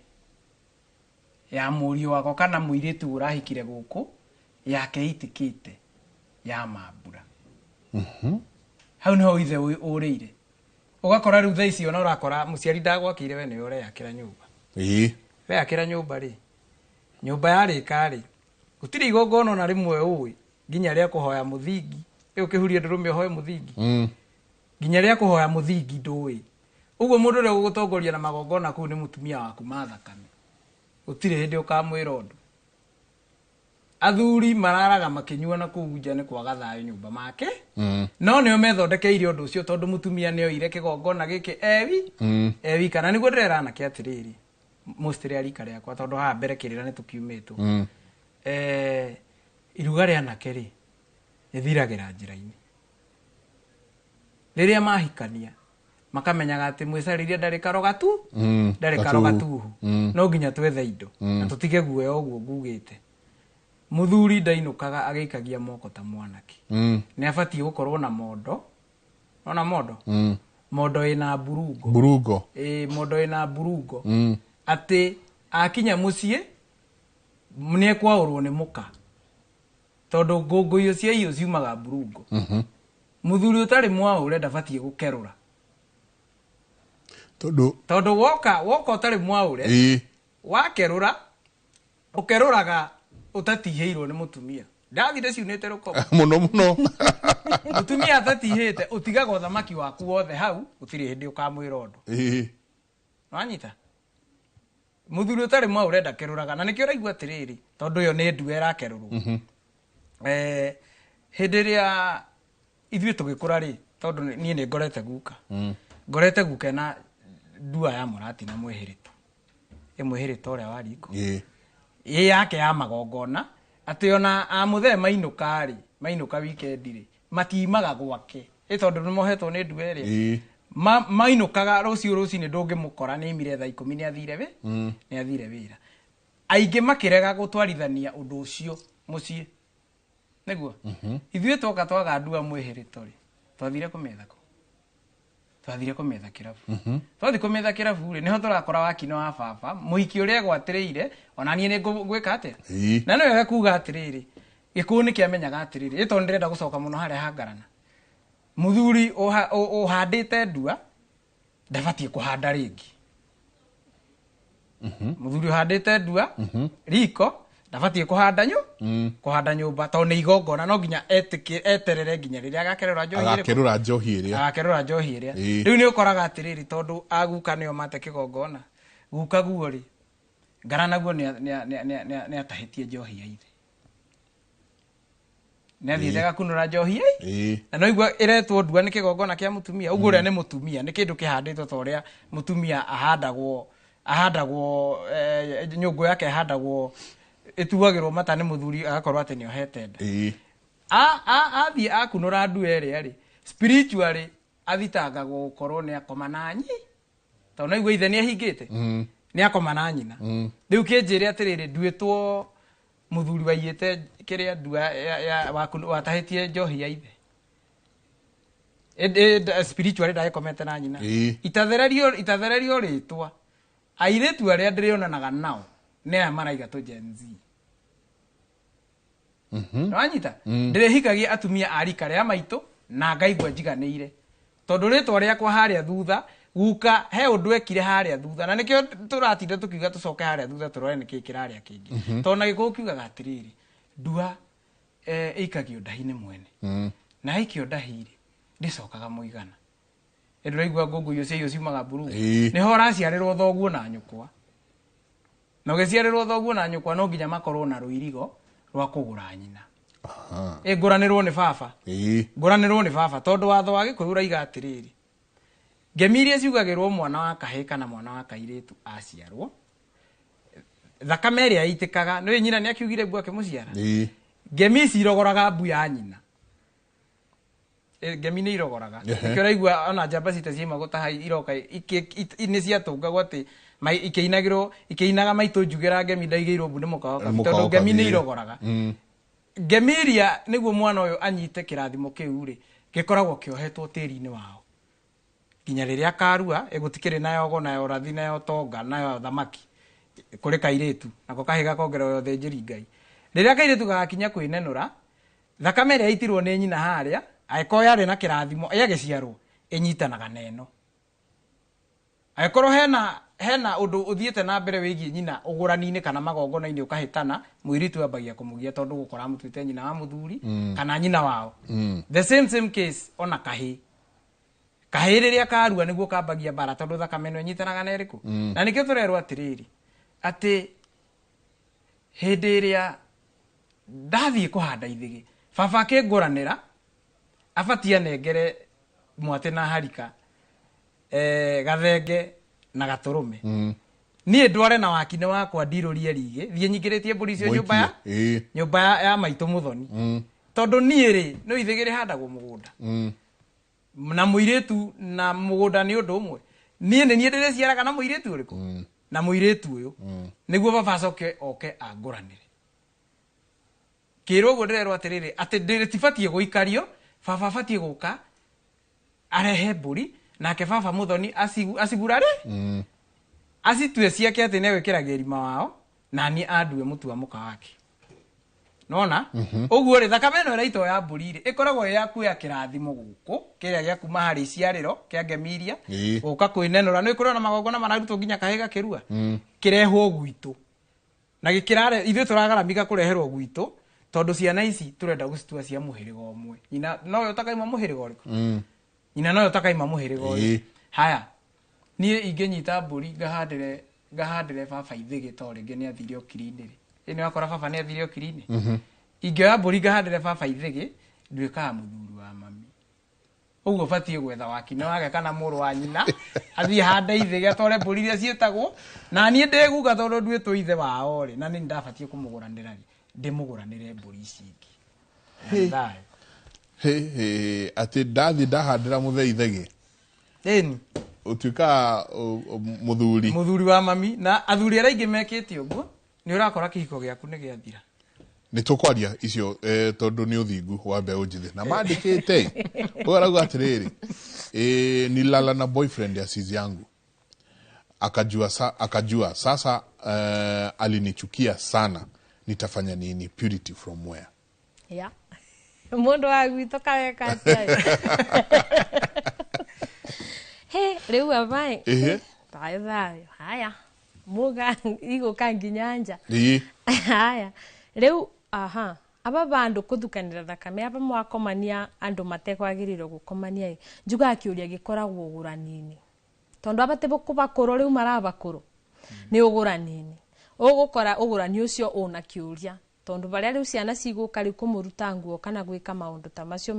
ya mũriũ wakwa kana mũirĩtu ũrahikire gũkũ yake ĩitĩkĩte ya mambura. Hau niho ithe ũrĩire. Ũgakora rĩu thaa ici ona ũrakora mũciari ndagwakĩire, we nĩwe ũreyakĩra nyũmba. Weyakĩra nyũmba rĩ, nyũmba yarĩka rĩ, gũtirĩ igongona ona rĩmwe ũĩ nginya rĩa kũhoya mũthingi. Rĩu ũkĩhuria ndũrũme ũhoe mũthingi, nginya rĩa kũhoya mũthingi ndũĩ. Ũguo mũndũ ũrĩa ũgũgũtongoria na magongona kũu nĩ mũtumia waku ma thakame. Gũtirĩ hĩndĩ ũkamwĩra ũndũ. Athuri mararaga makĩnyua na kũu nja nĩ kwaga thayũ nyũmba make. No nĩo methondekeire ũndũ ũcio tondũ mũtumia nĩ oire kĩgongona gĩkĩ ewi ewi. Kana nĩguo ndĩrera anake atĩrĩrĩ, mostly a rika rĩakwa, tondũ haha mbere kĩrĩra nĩ tũkiumĩtwo. Iruga rĩa anake rĩ rĩthiragĩra njĩra-inĩ. Rĩrĩa mahikania makamenyaga atĩ mwĩcarĩria ndarĩ karoga tu, ndarĩ karoga tuhu. No nginya twethe indo na tũtige guoya. Ũguo ngugĩte, mũthuri ndainũkaga agĩikagia moko ta mwanake. Nĩ abatiĩ gũkorwo na mondo, ona mondo, mondo ĩna mburungo. Burungo. Ĩ, mondo ĩna mburungo, atĩ akinya mũciĩ nĩ ekwaũrwo nĩ mũka, tondũ ngũngũiyo cia irio ciumaga mburungo. Mũthuri ũtarĩ mwaũre ndabatiĩ gũkerũra. Tondũ Tondũ woka ũtarĩ mwaũre, wakerũra, ũkerũraga ũtatihĩirwo nĩ mũtumia. Ndathire ciunĩte rũkoba. Mũno mũno. Mũtumia atatihĩte, ũtigaga ũthamaki waku wothe hau, gũtirĩ hĩndĩ ũkamwĩra ũndũ. Wanyita, mũthuri ũtarĩ mwaũre ndakerũraga, na nĩkĩo ũraigua atĩrĩrĩ, tondũ ĩyo nĩ ndua ĩrakerũrwo. Hĩndĩ ĩrĩa ithuĩ tũgĩkũra rĩ, tondũ niĩ nĩ ngorete guka, ngorete guka na ndua ya mũrati na mwĩhĩrĩto, ĩ mwĩhĩrĩto ũrĩa wa riko, ĩ yake ya magongona, atĩ ona amũthee mainũka rĩ, mainũka weekend rĩ, matiimaga gwake, ĩ tondũ nĩ mohetwo nĩ ndua ĩrĩa. Mainũkaga rũciũ rũcinĩ, ndũngĩmũkora nĩ aimire thaa 10, nĩ athire wĩ nĩ athire wĩra. Aingĩ makĩrega gũtwarithania ũndũ ũcio mũciĩ. Nĩguo ithuĩ twoka twaga ndua mwĩhĩrĩto rĩ, twathire kũmĩetha kũ? Twathire kũmĩetha kĩrabu. Twathiĩ kũmĩetha kĩrabu rĩ, nĩho tũrakora wakino wa baba mũhiki ũrĩa egwatĩrĩire, ona niĩ nĩ ngwĩka atĩa. Na nĩ wega kuga atĩrĩrĩ, gĩkũyũ nĩ kĩamenyaga atĩrĩrĩ, ĩ tondũ ndĩrenda gũcoka mũno harĩa hangarana, mũthuri ũhandĩte ndua ndabatiĩ kũhanda rĩngĩ. Mũthuri ũhandĩte ndua riko ndabatiĩ kũhanda kũhanda nyũmba, tondũ nĩ igongona, no nginya eterere nginya rĩrĩa agakerũra njohi ĩrĩkũ? Agakerũra njohi ĩrĩa. Agakerũra njohi ĩrĩa. Rĩu nĩ ũkoraga atĩrĩrĩ, tondũ aguka nĩo mate kĩgongona, guka guo rĩ, Ngara naguo nĩ atahĩtie njohi ya ithe, nĩ athiĩte agakunũra njohi ya ithe. Na no igua ĩretwo ndua nĩ kĩgongona kĩa mũtumia ũguo, ũrĩa nĩ mũtumia nĩ kĩndũ kĩhandĩtwo ta ũrĩa mũtumia ahandagwo nyũngũ yake ĩhandagwo, ĩtuagĩrwo mata nĩ mũthuri agakorwo atĩ nĩ ohete nda. Athiĩ akunũra ndua ĩrĩa rĩ, spiritually athitangagwo gũkorwo nĩ akoma na nyi, tondũ no igua ithe nĩ ahingĩte, nĩ akoma na nyina. Rĩu kĩnjĩre atĩrĩrĩ, nduĩtwo mũthuri waiyĩte kĩrĩa ndua watahĩtie njohi ya ithe. Spiritually ndagĩkomete na nyina. Itathererio rĩtwa airĩtu arĩa ndĩrĩonanaga nao nĩ aya maraiga tũ Gen Z. Nĩwanyita? Ndĩrĩhikagia atumia a rika rĩa maitũ na ngaigua njiganĩire, tondũ rĩtwa rĩakwa harĩa thutha guka he ũndũ ekire harĩa thutha, na nĩkĩo tũratinda tũkiuga tũcoke harĩa thutha tũrore nĩkĩĩ kĩrarĩa kĩngĩ, tondũ na Gĩkũyũ kiugaga atĩrĩrĩ, ndua ĩikagio ndahi-inĩ mwene, na yaikio ndahi-rĩ ndĩcokaga mũigana. Ndĩraigua ngũngũiyo cia irio ciumaga mburu. Nĩho ũraciarĩrwo thoguo na nyũkwa, na ũgĩciarĩrwo thoguo na nyũkwa no nginya makorwo na rũirigo rwa kũgũra nyina. Ĩ ngũranĩrwo nĩ baba. Ngũranĩrwo nĩ baba, tondũ watho wa Gĩkũyũ ũraiga atĩrĩrĩ, ngemi iria ciugagĩrwo mwana wa kahĩĩ kana mwana wa kairĩtu aciarwo, thakame ĩrĩa ĩitĩkaga nĩ nyina nĩ akiugire mbu akĩmũciara. Ngemi ici irogoraga mbu ya nyina. Ngemi nĩ irogoraga. Nĩkĩo ũraigua ona njamba cita ciaima gũtaha iroka nĩ ciatũngagwo atĩ ikĩinagĩrwo ikĩinaga maitũ njugĩra ngemi ndaigĩirwo mbu nĩ mũka wa Nĩ mũka tondũ wa ngemi nĩ kabi. irogoraga. Ngemi iria nĩguo mwana ũyũ anyite kĩrathimo kĩu rĩ, gĩkoragwo kĩohetwo tĩri-inĩ wao nginya rĩrĩa akarua. Gũtikĩrĩ na yogo na ya ũrathi na ya ũtonga na ya thamaki kũrĩ kairĩtu, nako kahĩ gakongererwo ya ũthĩnjĩri Ngai. Rĩrĩa kairĩtu gagakinya kwĩnenũra, thakame ĩrĩa yaitirwo nĩ nyina harĩa, angĩkorwo yarĩ na kĩrathimo ĩgagĩciarwo, ĩnyitanaga na ĩno. Angĩkorwo hena ũndũ ũthiĩte na mbere wĩgiĩ nyina ũgũrani-inĩ kana magongona-inĩ ũkahĩtana, mũirĩtu ambagia kũmũgia tondũ gũkora amũtuĩte nyina wa mũthuri kana nyina wao. The same case ona kahĩ. Kahĩ rĩrĩa karua nĩguo kambagia mbara, tondũ thakame ĩno ĩnyitanaga na ĩrĩkũ. Na nĩkĩo tũrerwo atĩrĩrĩ, atĩ hĩndĩ ĩrĩa ndathiĩ kũhanda ithĩgĩ, baba akĩngũranĩra abatie anengere mwatĩ na harika, gathenge na gatũrũme, niĩ ndware na wakinĩ wakwa ndirũrie rigĩ thiĩ nyingĩrĩtie mbũri icio nyũmba ya nyũmba ya maitũ mũthoni, tondũ niĩ rĩ no ithĩgĩ rĩhandagwo mũgũnda na mũirĩtu na mũgũnda nĩ ũndũ ũmwe. Niĩ nĩ niĩ ndĩrĩciaraga na mũirĩtu ũrĩkũ na mũirĩtu ũyũ nĩguo baba acoke oke angũranĩre. Kĩrwo ũguo ndĩrerwo atĩrĩrĩ, atĩ rĩtibatiĩ gũikario, baba abatiĩ gũka arehe mbũri, nake baba mũthoni acigurare, acitue ciake atĩ nĩ egwĩkĩra gĩrima wao, na niĩ andue mũtua mũka wake. Nona ũguo rĩ, thakame ĩno ĩraitwo ya mbũri rĩ, ĩkoragwo ĩ ya kuoya kĩrathimo gũkũ kĩrĩa gĩa kuma harĩ iciarĩro kĩa ngemi iria gũka kwĩnenũra. Nĩ kũrĩ ona magongona mararutwo nginya kahĩ gakĩrua, kĩrehwo gwitũ na gĩkĩrare ithuĩ tũragaramika kũreherwo gwitũ, tondũ ciana ici tũrenda gũcitua cia mũhĩrĩga ũmwe. Nyina nowe ũtakaima mũhĩrĩga ũrĩkũ? Nyina nowe ũtakaima mũhĩrĩga ũyũ. Haya, niĩ ingĩnyita mbũri ngahandĩre baba ithĩgĩ, to rĩngĩ nĩ athire ũkiri-inĩ rĩ, ĩ nĩ wakora baba nĩ athire ũkiri-inĩ, ingĩoya mbũri ngahandĩre baba ithĩgĩ, nduĩkaga mũthuri wa mami. Ũguo batiĩ gwetha wakinĩ wake kana mũrũ wa nyina athiĩ hande ithĩgĩ, atware mbũri iria ciĩtagwo na niĩ ndĩguka, tondũ nduĩtwo ithe wao rĩ, na nĩ ndabatiĩ kũmũgũranĩra rĩ, ndĩmũgũranĩre mbũri ici ingĩ. Na thayũ. Hĩ, hĩ, atĩ ndathiĩ ndahandĩra mũthee ithegĩ, ĩni, ũtuĩkaga mũthuri. Mũthuri wa mami. Na athuri arĩa aingĩ mekĩte ũguo, nĩ ũrakora kĩhiko gĩaku nĩ gĩathira. Nĩ tũkwaria icio, tondũ nĩ ũthingu wa mbeũ njĩthĩ na mandĩkĩte ũyũ arauga atĩrĩrĩ, nilala na boyfriend ya sizi yangu akajua sasa, alinichukia sana, nitafanya nini? Purity from where? Ya mundu wa gwitũ kaweka atia he rĩu abae? Thayũ thayũ. Haya, muga igũka nginya nja. Haya rĩu, aha, aba bandu kuthukanira thakame, aba mwakomania andu matekwagĩrĩirwo gũkomania ĩ, njugaga kĩũria gĩkoragwo ũgũrani-inĩ, tondũ aba ti bakũrũ rĩu marabakũrũ nĩ ũgũrani-inĩ. Ũgũkora ũgũrani ũcio ũna kĩũria tondu baria riu ciana cigũka riu kũmũruta nguo kana gwĩka maũndũ ta macio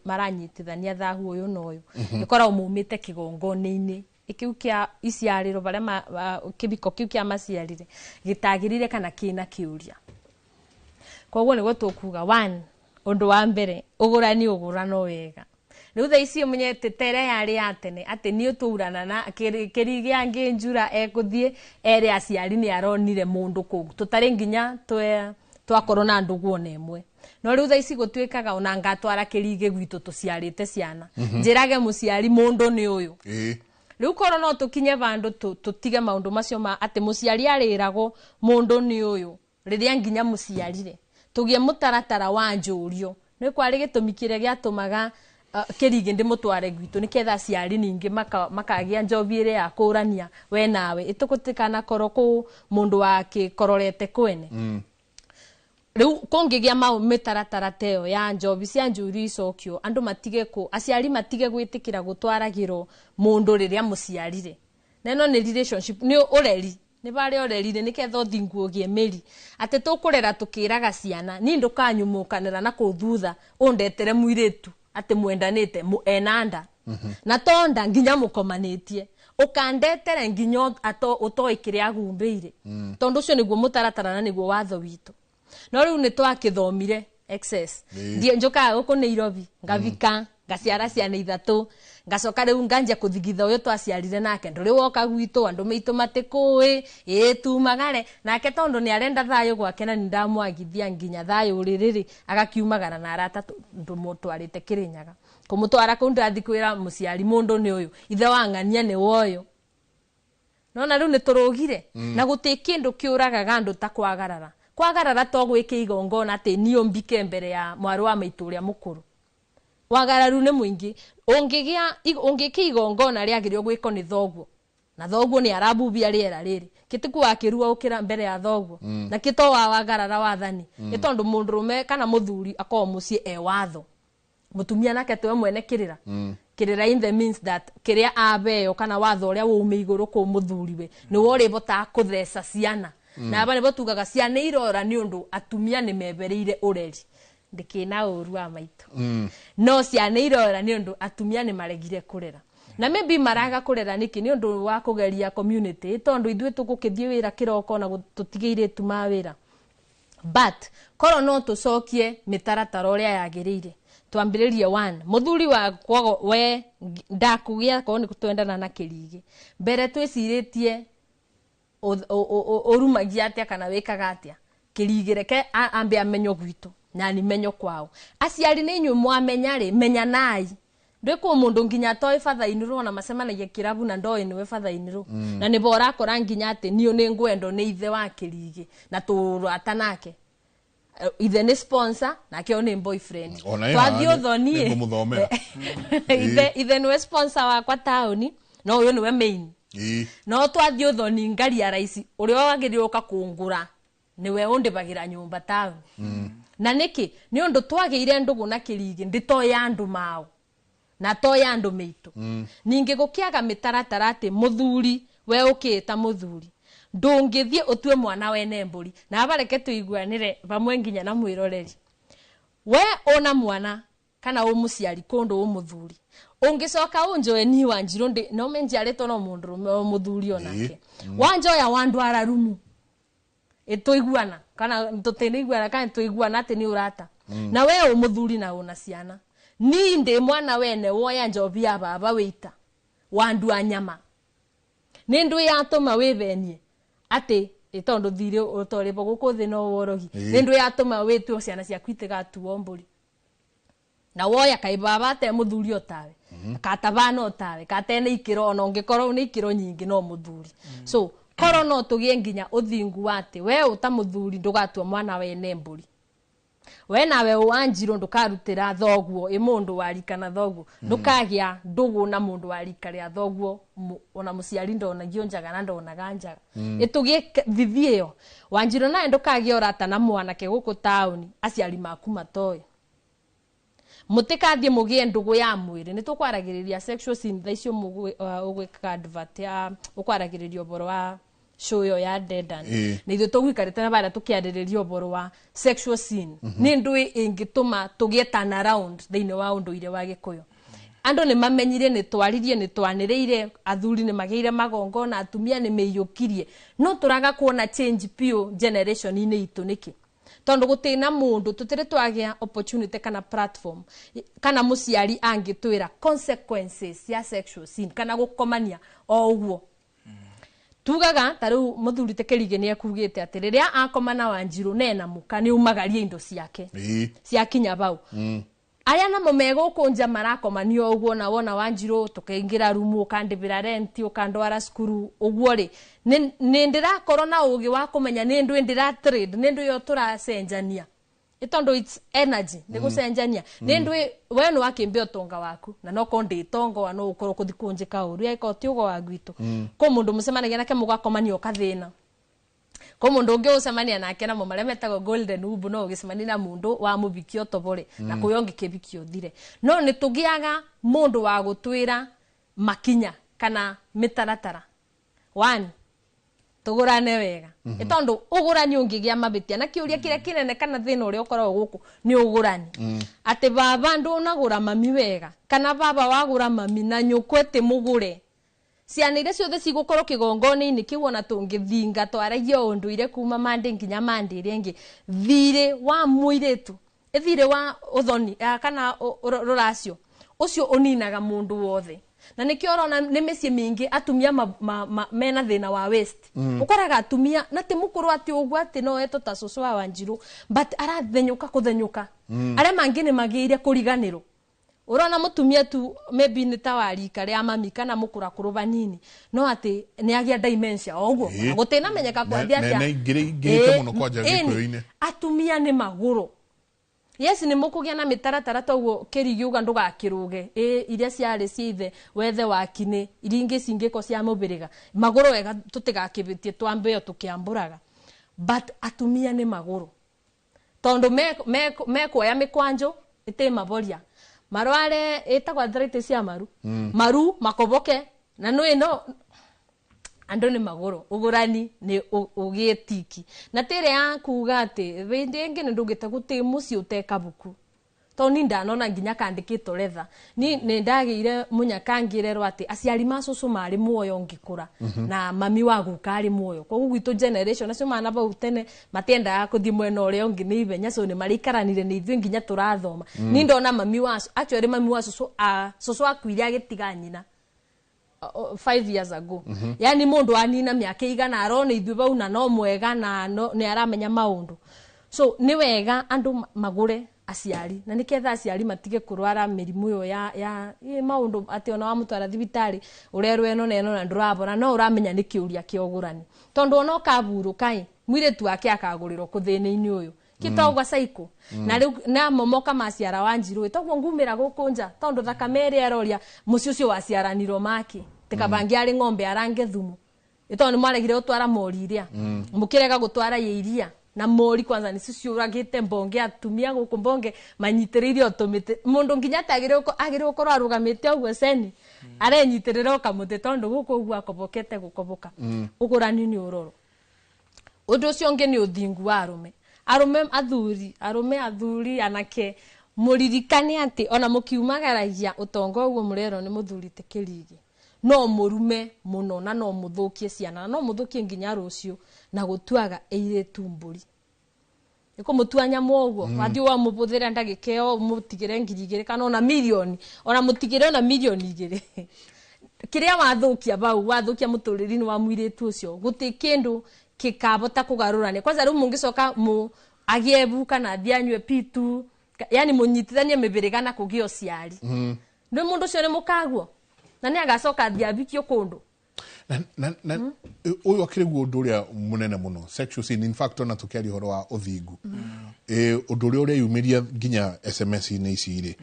maranyitithania thahu ũyũ na ũyũ, ĩkoragwo maumĩte kĩgongona-inĩ kiu kia iciarĩro baria kĩbiko kiu kia maciarire gĩtagĩrĩire kana kĩna kĩũria. Koguo nĩguo tũkuga one, ũndũ wa mbere, ũgũrani ũgũrano wega. Rĩu thaa ici ũmenye ta ĩrĩa yarĩ ya tene atĩ niĩ tũurana na kĩrigi ngĩnjura ekũthiĩ ere aciari nĩ aronire mũndũ kũu tũtarĩ nginya twakorwo na ndũgũ ona ĩmwe. No rĩu thaa ici gũtuĩkaga ona ngatwara kĩrigi gwitũ tũciarĩte ciana, njĩrage mũciari mũndũ nĩ ũyũ. Rĩu korwo no tũkinye vandũ tũtige maũndũ macio ma atĩ mũciari arĩragwo mũndũ nĩ ũyũ rĩrĩa nginya mũciarire, tũgĩe mũtaratara wa njũrio. Nĩ kwarĩ gĩtũmi kĩrĩa gĩatũmaga kĩrigi ndĩmũtware gwitũ nĩketha aciari ningĩ makagĩa njobi ĩrĩa ya kũrania we nawe ĩtũgũtikanakorwo kũ mũndũ wakĩkororete kwene. Rĩu kũngĩgĩa mĩtaratara ta ĩyo ya njobi cia njũri icokio, andũ matige kũ aciari matige gwĩtĩkĩra gũtwaragĩrwo mũndũ rĩrĩa mũciarire. Na ĩno nĩ relationship, nĩ ũreri, nĩ barĩa ũrerire nĩketha ũthingu ũgĩe mĩri atĩ tũkũrera tũkĩraga ciana ni ndũkanyumũkanĩra na kũu thutha ũndetere mũirĩtu atĩ mwendanĩte ena nda na tonda nginya mũkomanĩtie ũkandetere nginya ũtoĩ kĩrĩa agumbĩire, tondũ ũcio nĩguo mũtaratara na nĩguo watho witũ. No rĩu nĩ twakĩthomire excess. Ndiĩ njũkaga gũkũ Nairobi ngabika ngaciara ciana ithatũ ngacoka rĩu nganjia kũthigitha ũyũ twaciarire nake ndũrĩ woka gwitũ andũ maitũ matikũĩ ĩĩ tumagare nake tondũ nĩ arenda thayũ gwake na nĩndamwagithia nginya thayũ ũrĩrĩrĩ agakiumagara na arata ndũmũtwarĩte Kĩrĩnyaga kũmũtwara kũu ndathi kwĩra mũciari mũndũ nĩ ũyũ ithe wa ng'ania nĩ woyũ. Nona rĩu nĩ tũrũgire na gũtĩ kĩndũ kĩũragaga andũ ta kwagarara. Kwagarara to gwĩka igongona atĩ niĩ mbike mbere ya mwarĩ wa maitũ ũrĩa mũkũrũ. Wagararu nĩ mũingĩ. Ũngĩka igongona rĩagĩrĩirwo gwĩkwo nĩ thoguo na thoguo nĩ arabubia rĩera rĩrĩ kĩtĩku wakĩrua ũkĩra mbere ya thoguo na kĩto wa wagarara wathani nĩ tondũ mũndũrũme kana mũthuri akorwo mũciĩ e watho mũtumia nake tiwe mwene kĩrĩra. Kĩrĩra in the means that kĩrĩa abeo kana watho ũrĩa waume igũrũ kũ mũthuriwe nĩwe ũrĩbotaga kũtheca ciana. Na aba nĩbo tugaga ciana irora nĩ ũndũ atumia nĩ mebereire ũreri ndĩkĩna ũru wa maitũ. No ciana irora nĩ ũndũ atumia nĩ maregire kũrera. Na maybe maraga kũrera nĩkĩ nĩ ũndũ wa kũgeria community tondũ ithuĩ tũgũkĩthiĩ wĩra kĩroko na tũtigĩire tuma wĩra. But korwo no tũcokie mĩtaratara ũrĩa yagĩrĩire twambĩrĩrie one mũthuri wa kwago we ndakũgĩa korwo nĩ twendana na kĩrigi mbere twĩcirĩtie ũrumagia atĩa kana wĩkaga atĩa kĩrigi reke ambe amenyo gwitũ na ni menyo kwao. Aciari nĩ inyuĩ mwamenya rĩ menyanai ndwĩ mũndũ nginya atoĩ batha-inĩ ona macemanagia kĩrabu na ndoĩ nĩwe batha-inĩ na nĩbo ũrakora nginya atĩ niĩ nĩ ngwendo nĩ ithe wa kĩrigi na tũrata nake ithe nĩ sponsor nake nĩ boyfriend. Twathiĩ ũthoni ithe nĩwe sponsor wakwa taũni no ũyũ nĩwe main. No twathiĩ ũthoni ngaria raici ũrĩa wagĩrĩirwo ũka kũngũra nĩwe ũndĩbagĩra nyũmba taũni. Na nĩkĩ nĩ ũndũ twagĩire ndũgũ na kĩrigi ndĩtoĩ andũ mao na toĩ andũ maitũ. Ningĩ gũkĩaga mĩtaratara atĩ mũthuri we ũkĩĩta mũthuri ndũngĩthiĩ ũtue mwana wene mbũri na abareke tũiguanĩre vamwe nginya na mwĩroreri. We ũna mwana kana ũ mũciari kũndũ ũ mũthuri ũngĩcoka ũnjoe ni Wanjirũ ndĩ no menjiarĩtwo no mũndũrũme o mũthuri onake wanjoya wandwara rumu ĩtũiguana kana tũtĩnĩiguana kana tũiguana atĩ nĩ ũrata na we ũ mũthuri na ũna ciana ni ndĩ mwana wene woya njobi ya baba wĩita wandua nyama nĩ ndũ yatũma wĩthenie atĩ ĩtondũ thirĩ ũtorĩbo gũkũ thĩ no worogi nĩ ndũ yatũma wĩtue ciana ciaku itigatuo mbũri na woya kaĩ baba ate mũthuri otawe katabana otawe katene ikĩro ona ũngĩkorwo nĩ ikĩro nyingĩ no mũthuri. So korwo no tũgĩe nginya ũthingu wa atĩ we ũta mũthuri ndũgatua mwana wene mbũri we nawe Wanjirũ ndũkarutĩra thoguo ĩ mũndũ wa rika na thoguo ndũkagĩa ndũgũ na mũndũ wa rika rĩa thoguo ona mũciari ndonagio njaga na ndonaga njaga ĩtũgĩe thithi ĩyo Wanjirũ nawe ndũkagĩa ũrata na mwanake gũkũ taũni aciari maku matoĩ mũtikathiĩ mũgĩe ndũgũ ya mwĩrĩ nĩ tũkwaragĩrĩria sexual sin thaa icio ũgwĩkaga advert ya ũkwaragĩrĩria ũhoro wa Show ĩyo ya Dedan. Ĩĩ. Na ithuĩ tũgũikarĩte na barĩa tũkĩarĩrĩria ũboro wa sexual sin, nĩ ndũĩ ĩngĩtũma tũgĩe turnaround thĩinĩ wa ũndũire wa Gĩkũyũ. Andũ nĩ mamenyire, nĩ twaririe, nĩ twanĩrĩire, athuri nĩ magĩire magongona, atumia nĩ meiyũkirie, no tũraga kuona change piũ generation-inĩ itũ. Nĩkĩ? Tondũ gũtĩ na mũndũ tũtirĩ twagĩa opportunity kana platform kana mũciari angĩtwĩra consequences ya sexual sin kana gũkomania o ũguo. Tugaga ta rĩu mũthuri te Kĩrigĩ nĩ ekugĩte atĩ rĩrĩa akoma na Wanjirũ nena mũka nĩ umagarie indo ciake ciakinya bau. Arĩa namo me gũkũ nja marakomanio ũguo na wona Wanjirũ tũkaingĩra rumu, ũkandĩbĩra renti, ũkandwara cukuru ũguo rĩ, nĩ ndĩrakorwo na ũgĩ wa kũmenya nĩ ndũ ndĩra trade, nĩ ndũ ĩyo tũracenjania. Ĩ tondũ it's energy, nĩ gũcenjania, nĩ ndũ we nĩ wakĩmbe ũtonga waku na no korwo ndĩ tonga no ũkorwo kũthi kũnjĩka ũru eko ti ũgo wa gwitũ. Kũ mũndũ mũcemanagia nake mũgakomania ũkathĩna, kå må ndå å ngä å cemania nake namo marĩa metagwo golden womb, no ũgĩcemania na mũndũ wa mũbiki ũtobore na kũyo ũngĩ kĩbiki ũthire. No nĩ tũgĩaga mũndũ wa gũtwĩra makinya kana mĩtaratara. One, tũgũrane wega, ĩ tondũ ũgũrani ũngĩgĩa mabĩtia na kĩũria kĩrĩa kĩnene kana thĩna ũrĩa ũkoragwo gũkũ nĩ ũgũrani, atĩ baba ndũnagũra mami wega kana baba wagũra mami na nyũkwa ĩtĩ mũgũre. Ciana iria ciothe cigũkorwo kĩgongona-inĩ kĩu, ona tũngĩthinga twaragia ũndũire kuma mande nginya mande ĩrĩa ĩngĩ, thirĩ wa mũirĩtu, thirĩ wa ũthoni, kana rũracio ũcio ũninaga mũndũ wothe. Na nĩkĩo ũrona nĩ mĩciĩ mĩingĩ atumia mena thĩna wa waste. Ũkoraga atumia na ti mũkũrũ atĩ ũguo atĩ no etwo ta cũcũ wa Wanjirũ, but arathenyũka kũthenyũka. Arĩa mangĩ nĩ magĩire kũriganĩrwo. Ũrona mũtumia tu maybe nĩ ta wa rika rĩa mami kana mũkũrakũrũ vanini, no atĩ nĩ agĩa dementia o ũguo. Gũtinamenyeka kwambia atĩa. Na ingĩrĩte mũno kwanja Gĩkũyũ-inĩ. Atumia nĩ magũrũ. Yes, nĩ mũkũgĩa na mĩtaratara toguo kĩrigiuga ndũgakĩrũge ĩ iria ciarĩ cia ithe wethe wakinĩ, iria ingĩ cingĩko cia mũbĩrĩga magũrũ wega, tũtigakĩbĩtie twambe o tũkĩambũraga, but atumia nĩ magũrũ tondũ mekuoya mĩkwanjũ ĩtĩ maboria marware ĩtagwo arthritis ya maru, maru makoboke na nĩ no andũ nĩ magũrũ. Ũgũrani nĩ ũgĩtiki na tĩrĩa ya kuga atĩ hĩndĩ ĩngĩ nĩ ndũgĩte gũtĩ mũciĩ ũtekabuku, tondũ ni ndanona nginya kandĩkĩtwo retha. Ni nĩ ndagĩire mũnyaka ngĩrerwo atĩ aciari ma cũcũ marĩ muoyo ngĩkũra na mami wa guka arĩ muoyo, koguo gwitũ generation acio mana bau tene matiendaga kũthiĩ mwena ũrĩa ũngĩ nĩ ihenya, so nĩ marĩikaranire nĩ ithuĩ nginya tũrathoma. Ni ndona mami wa, actually mami wa cũcũ, cũcũ akuire agĩtiga nyina 5 years ago. Yani mundu anina miaka igana arona ithuĩ bau na no mwega na no, nĩ aramenya maũndũ. So nĩ wega andũ magũre aciari na nĩketha aciari matige kũrwara mĩrimũ ĩyo ya maũndũ atĩ ona wamũtwara thibitarĩ ũrerwo ĩno na ĩno na ndũrabora, no ũramenya nĩ kĩũria kĩa ũgũrani, tondũ ona ũkaburũka ĩ mũirĩtu wake akagũrĩrwo kũ thĩna-inĩ ũyũ kitogwa cycle na rĩu na momoka maciara Wanjirũ toguo ngumĩra gũkũ nja tondũ thakame ĩrĩa ĩroria mũciĩ ũcio waciaranirwo maki tikabangi arĩ ng'ombe arange thumu ĩtondũ nĩ mwaregire gũtwara mori iria, mũkĩrega gũtwara ya iria na mori kwanza nĩcio ciũragĩte mbonge atumia gũkũ, mbonge manyitĩrĩire o tũmĩtĩ, mũndũ nginya atagĩrĩirwo agĩrĩirwo gũkorwo arũgamĩte ũguo ceni arenyitĩrĩra o kamũtĩ tondũ gũkũ ũguo akobokete gũkoboka. Ũgũrani nĩ ũroro. Ũndũ ũcio ũngĩ nĩ ũthingu wa arũme, arũme athuri, arũme athuri anake, mũririkane atĩ ona mũkiumagaragia ũtonga ũguo mũrerwo nĩ mũthuri te Kĩrigi, no mũrume mũno na no mũthũkie ciana na no mũthũkie nginya rũciũ na gũtuaga ĩirĩtu mbũri nĩkũmũtua nyamũ ũguo. Wathiĩ wamũbũthĩra ndagĩka ĩyo, mũtigĩre 2,000 kana ona mirioni, ona mũtigĩre ona 2 mirioni, kĩrĩa wathũkia bau wathũkia mũtũrĩre-inĩ wa mũirĩtu ũcio, gũtĩ kĩndũ kĩkabota kũgarũrania. Kwanza rĩu mũngĩcoka mũ agĩe ebu kana athiĩ anyue pitu, yani mũnyitithanie mĩbĩrĩga na kũgĩa ũciari, nĩ mũndũ ũcio nĩ mũkaguo na nĩ agacoka athiĩ abikio kũndũ. Na ũyũ akĩrĩ guo ũndũ ũrĩa mũnene mũno, sexual sin. In fact, ona tũkĩaria ũhoro wa ũthingu, ũndũ ũrĩa ũreyumĩria nginya SMS-inĩ ici rĩ,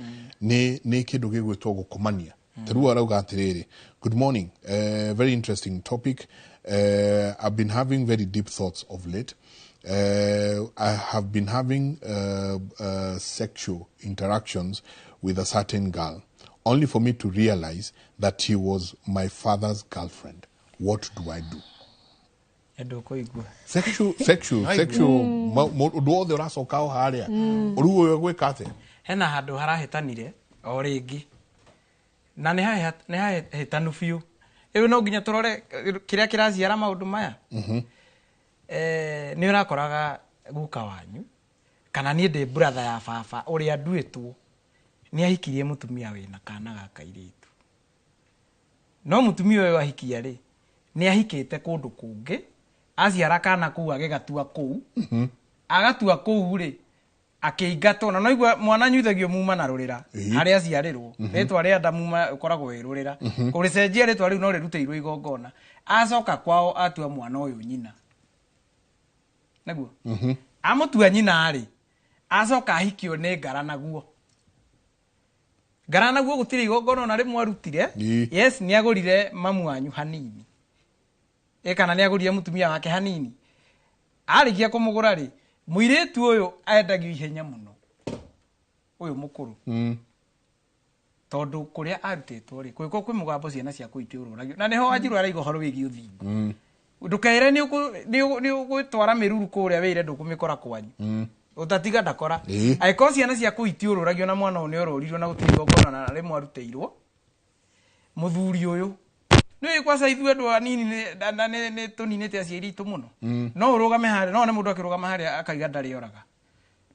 nĩ kĩndũ gĩgwĩtwo gũkomania. Ta rĩu arauga atĩrĩrĩ, "Good morning, very interesting topic. I've been having very deep thoughts of late. I have been having sexual interactions with a certain girl, only for me to realize that she was my father's girlfriend. What do I do?" Ndũkũigua. Sexual, sexual, sexual, ũndũ wothe ũracoka o harĩa. Rĩu ũyũ egwĩka atĩa? Hena handũ harahĩtanire o rĩngĩ, na nĩ hahĩtanu biũ. Rĩu no nginya tũrore kĩrĩa kĩraciara maũndũ maya. Nĩ ũrakoraga guka wanyu kana niĩ ndĩ brother ya baba ũrĩa nduĩtwo nĩ ahikirie mũtumia wĩna kana ga kairĩtu, no mũtumia ũyũ ahikia rĩ, nĩ ahikĩte kũndũ kũngĩ, aciara kana kũu agĩgatua kũu, agatua kũu rĩ, akĩingatwo. Na noigua mwana anyuithagio muma na rũrĩra harĩa aciarĩrwo. Rĩtwa rĩa nda muma ũkoragwo wĩ rũrĩra, kũrĩcenjia rĩtwa rĩu no rĩrutĩirwo igongona. Acoka kwao atua mwana ũyũ nyina, nĩguo amũtua nyina rĩ, acoka ahikio nĩ ngara naguo. Ngara naguo gũtirĩ igongona ona rĩmwe arutire. Yes, nĩ agũrire mamu wanyu hanini, ĩ kana nĩ agũrire mũtumia wake hanini. Arĩkia kũmũgũra rĩ, mũirĩtu ũyũ endagio ihenya mũno, ũyũ mũkũrũ, tondũ kũrĩa arutĩtwo rĩ, kwĩko kwĩ mũgambo ciana cia kũu itiũrũragio. Na nĩho Wanjiru araiga ũhoro wĩgiĩ ũthingu. Ndũkeire nĩ ũgwĩtwara mĩruru kũrĩa wĩire ndũkũmĩkora kwanyu, ũtatiga ndakora. Angĩkorwo ciana cia kũu itiũrũragio na mwana ũyũ nĩ orũrirwo na gũtirĩ igongona na rĩmwe arutĩirwo, mũthuri ũyũ nĩ kwaca ithuĩ andũ anini nĩ tũninĩte aciari aitũ mũno. No ũrũgame harĩa, no one mũndũ akĩrũgama harĩa akaiga ndarĩoraga,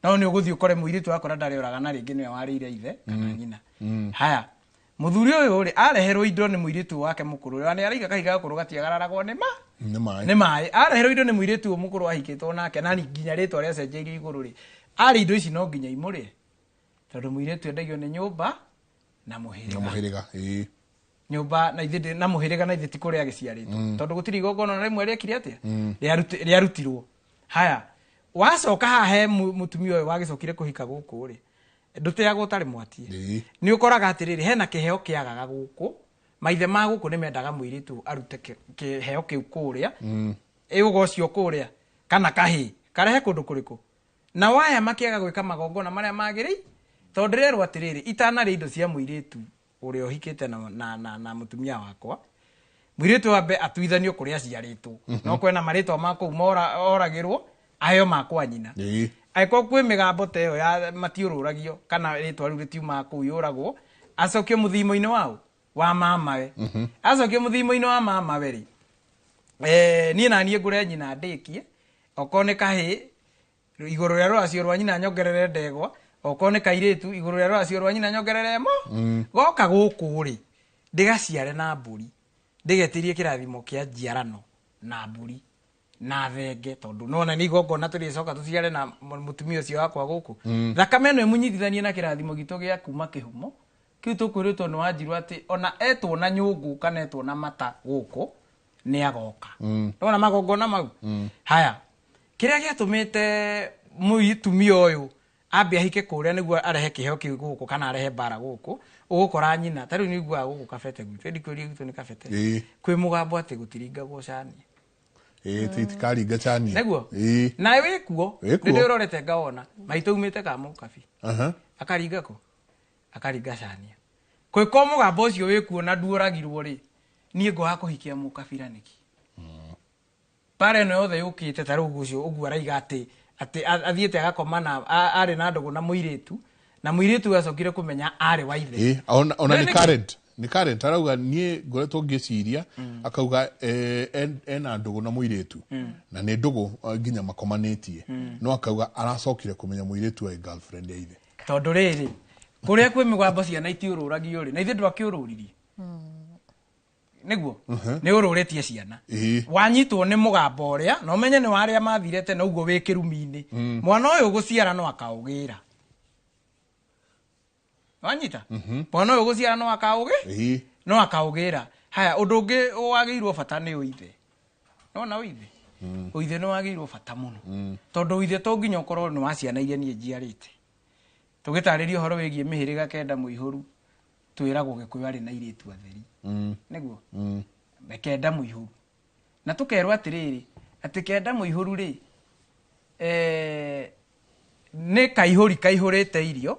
no nĩ ũgũthiĩ ũkore mũirĩtu akora ndarĩoraga, na rĩngĩ nĩwe warĩire ithe kana nyina. Haya, mũthuri ũyũ rĩ, areherwo indo nĩ mũirĩtu wake mũkũrũ, ũrĩa nĩ araiga kahiga gakũrũ gatiagararagwo nĩ ma nĩ maĩ. Nĩ maĩ. Areherwo indo nĩ mũirĩtu ũyũ mũkũrũ ahikĩtwo nake, na nginya rĩtwa rĩacenjeirio igũrũ rĩ, arĩ indo ici no nginya imũrĩe, tondũ mũirĩtu endagio nĩ nyũmba na na mũhĩrĩga. Mũhĩrĩga, ĩĩ. Nyũmba na ithe na mũhĩrĩga, na ithe ti kũrĩa agĩciarĩtwo, tondũ gũtirĩ igongona na rĩmwe rĩekire atĩa, rĩarutirwo. Haya, wacoka haha he mũtumia ũyũ wagĩcokire kũhika gũkũ rĩ, ndũteagwo ũtarĩ mwatie. Nĩ ũkoraga atĩrĩrĩ, hena kĩheo kĩagaga gũkũ. Maithe ma gũkũ nĩ mendaga mũirĩtu arute kĩheo kĩu kũrĩa, ĩũga ũcio kũrĩa kana kahĩ karehe kũndũ kũrĩkũ, na waya makĩaga gwĩka magongona marĩa magĩrĩire, tondũ ndĩrerwo atĩrĩrĩ, itanarĩa indo cia mũirĩtu ũrĩa ũhikĩte na mũtumia wakwa, mũirĩtu wambe atuithanio kũrĩa aciarĩtwo. No kwĩna marĩtwa ma kũu oragĩrwo, aheo ma kwa nyina. Angĩkorwo kwĩ mĩgambo ta ĩyo ya matiũrũragio kana rĩtwa rĩu rĩtiumaga kũu yũragwo, acokio mũthimo-inĩ waũ wa mamawe. Acokio mũthimo-inĩ wa mamawe rĩ, niĩ na niĩ ngũre nyina ndĩkie, okorwo nĩ kahĩĩ, igũrũ rĩa rũracio rwa nyina nyongerere ndegwa, okorwo nĩ kairĩtu, igũrũ rĩa rũracio rwa nyina nyongerere mo. Goka gũkũ rĩ, ndĩgaciare na mbũri, ndĩgetĩrie kĩrathimo kĩa njiarano na mbũri na thenge, tondũ nona nĩ igongona tũrĩcoka tũciare na mũtumia ũcio wakwa gũkũ. Thakame ĩno ĩmũnyitithanie na kĩrathimo gitũ gĩa kuma kĩhumo kĩu tũkwĩrĩtwo nĩ Wanjiru atĩ ona etwo na nyũngũ kana etwo na mata gũkũ nĩ agoka. Nona magongona mau. Haya, kĩrĩa gĩatũmĩte mũtumia ũyũ ambe ahike kũrĩa nĩguo arehe kĩheo kĩu gũkũ kana arehe mbara gũkũ, ũgũkora nyina ta rĩu nĩ iguaga gũkũ kabete gwitũ, ĩndi kwĩria gwitũ nĩ kabete, kwĩ mũgambo atĩ gũtiringagwo cania. Ĩĩ, tikaringa cania. Nĩguo. Na wĩkuo. Wĩkuo. Nĩ ndĩrorete ngawona maitũ umĩte kamũkabi, akaringa kũ, akaringa cania. Kwĩko mũgambo ũcio wĩkuo na nduoragirwo rĩ, niĩ ngwaga kũhikia mũkabira nĩkĩ? Mbara ĩno yothe yũkĩte ta rĩu ũcio ũguo araiga atĩ athiĩte agakoma na arĩ na ndũgũ na mũirĩtu, na mũirĩtu acokire kũmenya arĩ wa ithe. Ĩĩ, ona Nĩ nĩ current, nĩ current arauga niĩ ngoretwo ngĩciria, akauga ena ndũgũ na mũirĩtu, na nĩ ndũgũ nginya makomanĩtie, no akauga aracokire kũmenya mũirĩtu arĩ girlfriend ya ithe. Tondũ rĩrĩ, kũrĩa kwĩ mĩgambo ciana itiũrũragio rĩ, na ithe ndwakĩũrũririe nĩguo nĩ ũrũrĩtie ciana. Wanyitwo nĩ mũgambo ũrĩa na ũmenye nĩ warĩa mathire tene ũguo wĩ kĩrumi-inĩ, mwana ũyũ gũciara no akaũgĩra. Wanyita, mwana ũyũ gũciara no akaũgĩ no akaũgĩra. Haya, ũndũ ũngĩ wagĩirwo bata nĩ ũithe. Nona ũithe, ũithe nĩ wagĩirwo bata mũno, tondũ ũithe to nginya ũkorwo nĩ wa ciana iria niĩ njiarĩte. Tũgĩtarĩria ũhoro wĩgiĩ mĩhĩrĩga kenda mũihũru, twĩragwo Gĩkũyũ arĩ na irĩtu atheri, nĩguo kenda mũihũru, na tũkerwo atĩrĩrĩ, atĩ kenda mũihũru rĩ, nĩ kaihũri kaihũrĩte irio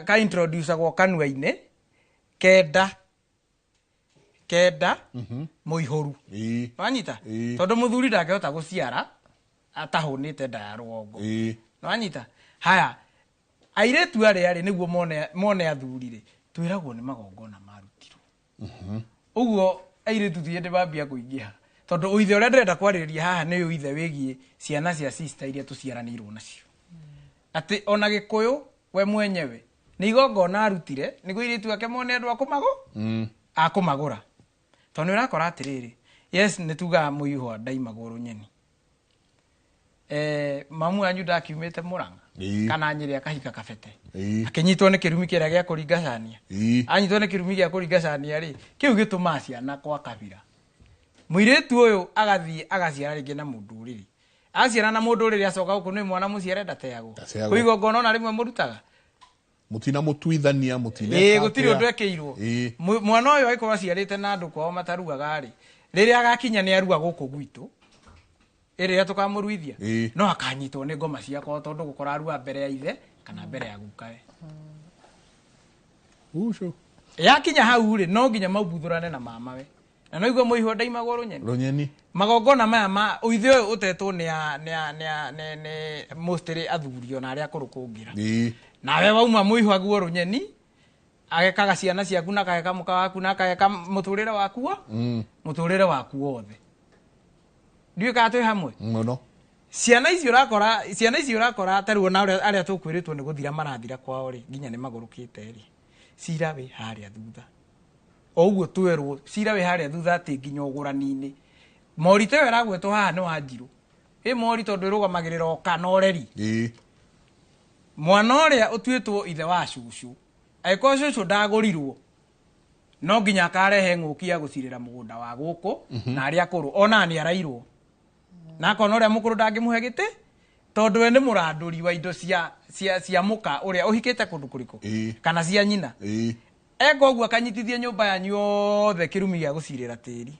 ka introducagwo kanua-inĩ kenda. Kenda mũihũru. Nĩwanyita? Tondũ mũthuri ndangĩhota gũciara atahũnĩte nda ya rũgongo. Nĩwanyita? Haya, airĩtu arĩa rĩ nĩguo mone athuri rĩ, twĩragwo nĩ magongona marutirwo. Ũguo airĩtu ti hĩndĩ mambia kũingĩha, tondũ ũithe ũrĩa ndĩrenda kwarĩrĩria haha nĩ ũithe wĩgiĩ ciana cia sister iria tũciaranĩirwo nacio. Atĩ ona Gĩkũyũ we mwenyewe nĩ igongona arutire nĩguo airĩtu ake mone andũ a kũmagũra. Tondũ nĩ ũrakora atĩrĩrĩ, yes, nĩ tugaga mũihwa ndaimagwo rũnyeni. Mamu wanyu ndakiumĩte Mũrang'a kana Nyĩrĩ akahika Kabete, akĩnyitwo nĩ kĩrumi kĩrĩa gĩa kũringacania. Anyitwo nĩ kĩrumi gĩa kũringacania rĩ, kĩu gĩtũmaga ciana kwa kabira. Mũirĩtu ũyũ agathiĩ agaciara rĩngĩ na mũndũ ũrĩrĩ, aciara na mũndũ ũrĩrĩ acoka gũkũ nĩ mwana mũciare ndateagwo. Ndateagwo. Kwĩ igongona ona rĩmwe mũrutaga Mũtina mũtuithania mũtina. Ĩĩ, gũtirĩ ũndũ ekĩirwo. Mwana ũyũ angĩkorwo aciarĩte na andũ kwao mataruaga rĩ, rĩrĩa agakinya nĩ arua gũkũ gwitũ, ĩrĩa tũkamũruithia, no akanyitwo nĩ ngoma cia kwao tondũ gũkora arua mbere ya ithe kana mbere ya gukawe. Ucio. Yakinya hau rĩ, no nginya maumbuthũrane na mamawe, na no igua mũihwa ndaimagwo rũnyeni. Rũnyeni. Magongona maya ma ũithe ũyũ ũtetwo nĩ a nĩ a nĩ a nĩ nĩ mostly athuri ona arĩa akũrũ kũngĩra. Nawe wauma mũihwa guo rũnyeni, agekaga ciana ciaku na akageka mũka waku na akageka mũtũrĩre waku mũtũrĩre waku wothe. Ndiũĩ kana twĩ hamwe. Mũno. Ciana ici ũrakora, ciana ici ũrakora ta rĩu ona arĩa tũkwĩrĩtwo nĩ gũthira marathira kwao rĩ, nginya nĩ magũrũkĩte rĩ, cira wĩ harĩa thutha. O ũguo twerwo cira wĩ harĩa thutha atĩ nginya ũgũrani-inĩ. Mori ta ĩyo ĩragwetwo haha nĩ Wanjirũ. Ĩ mori tondũ ĩrũgamagĩrĩra ũka na ũreri. Mwana ũrĩa ũtuĩtwo ithe wa cũcũ, angĩkorwo cũcũ ndagũrirwo, no nginya akarehe ng'ũki ya gũcirĩra mũgũnda wa gũkũ na arĩa akũrũ ona nĩ arairwo. Na akona ũrĩa mũkũrũ ndangĩmũhe gĩtĩ tondũ we nĩ mũrandũri wa indo cia mũka ũrĩa ũhikĩte kũndũ kũrĩkũ kana cia nyina. Eka ũguo akanyitithia nyũmba yanyu yothe kĩrumi gĩa gũcirĩra tĩri.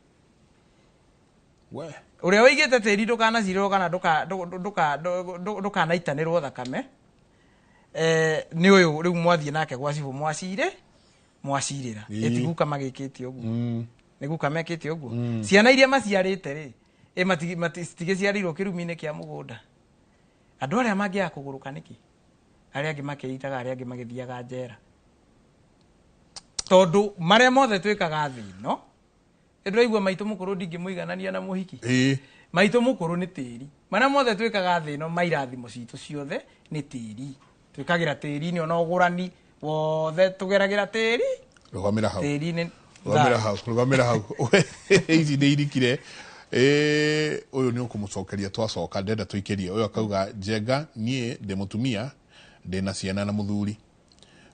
Ũrĩa ũigĩte tĩri ndũkanacirĩrwo kana ndũkanaitanĩrwo thakame. Nĩ ũyũ rĩu mwathiĩ nake gwa cibũ mwacirĩra. Ĩti guka magĩkĩte ũguo. Nĩ guka mekĩte ũguo. Ciana iria maciarĩte rĩ, citigĩciarĩirwo kĩrumi-inĩ kĩa mũgũnda. Andũ arĩa mangĩaga kũgũrũka nĩkĩ? Arĩa angĩ makĩitaga, arĩa angĩ magĩthiaga njera. Tondũ marĩa mothe twĩkaga thĩ ĩno, nĩndĩraigua maitũ mũkũrũ ndingĩmũiganania na mũhiki. Maitũ mũkũrũ nĩ tĩri. Marĩa mothe twĩkaga thĩ ĩno, mairathimo citũ ciothe nĩ tĩri. Twĩkagĩra tĩri-inĩ ona ũgũrani wothe tũgeragĩra tĩri. Rũgamĩra hau. Tĩri-inĩ. Rũgamĩra hau, rũgamĩra hau. Ici nĩ irikire. Ũyũ nĩ ũkũmũcokeria twacoka, ndĩrenda tũikĩrie. Ũyũ akauga, Njenga, niĩ ndĩ mũtumia, ndĩna ciana na mũthuri.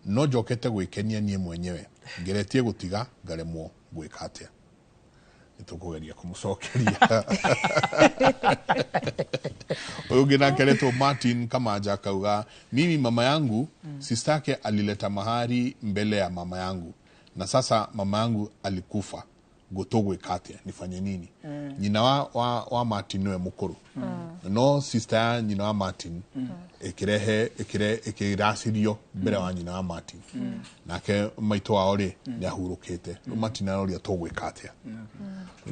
No njokete gwĩkenia niĩ mwenyewe. Ngeretie gũtiga, ngaremwo gwĩka atĩa? Nĩ tũkũgeria kũmũcokeria. Ũyũ ũngĩ nake aretwo Martin Kamanja akauga, mimi mama yangu, sister yake alileta mahari mbele ya mama yangu. Na sasa mama yangu alikufa. Gũtũgwĩka atĩa? Nifanye nini? Nyina wa Martin nĩwe mũkũrũ. No sister ya nyina wa Martin ĩkĩrehe, ĩkĩracirio mbere wa nyina wa Martin. Nake maitũ wao rĩ, nĩ ahurũkĩte. Rĩu Martin aroria tũgwĩka atĩa?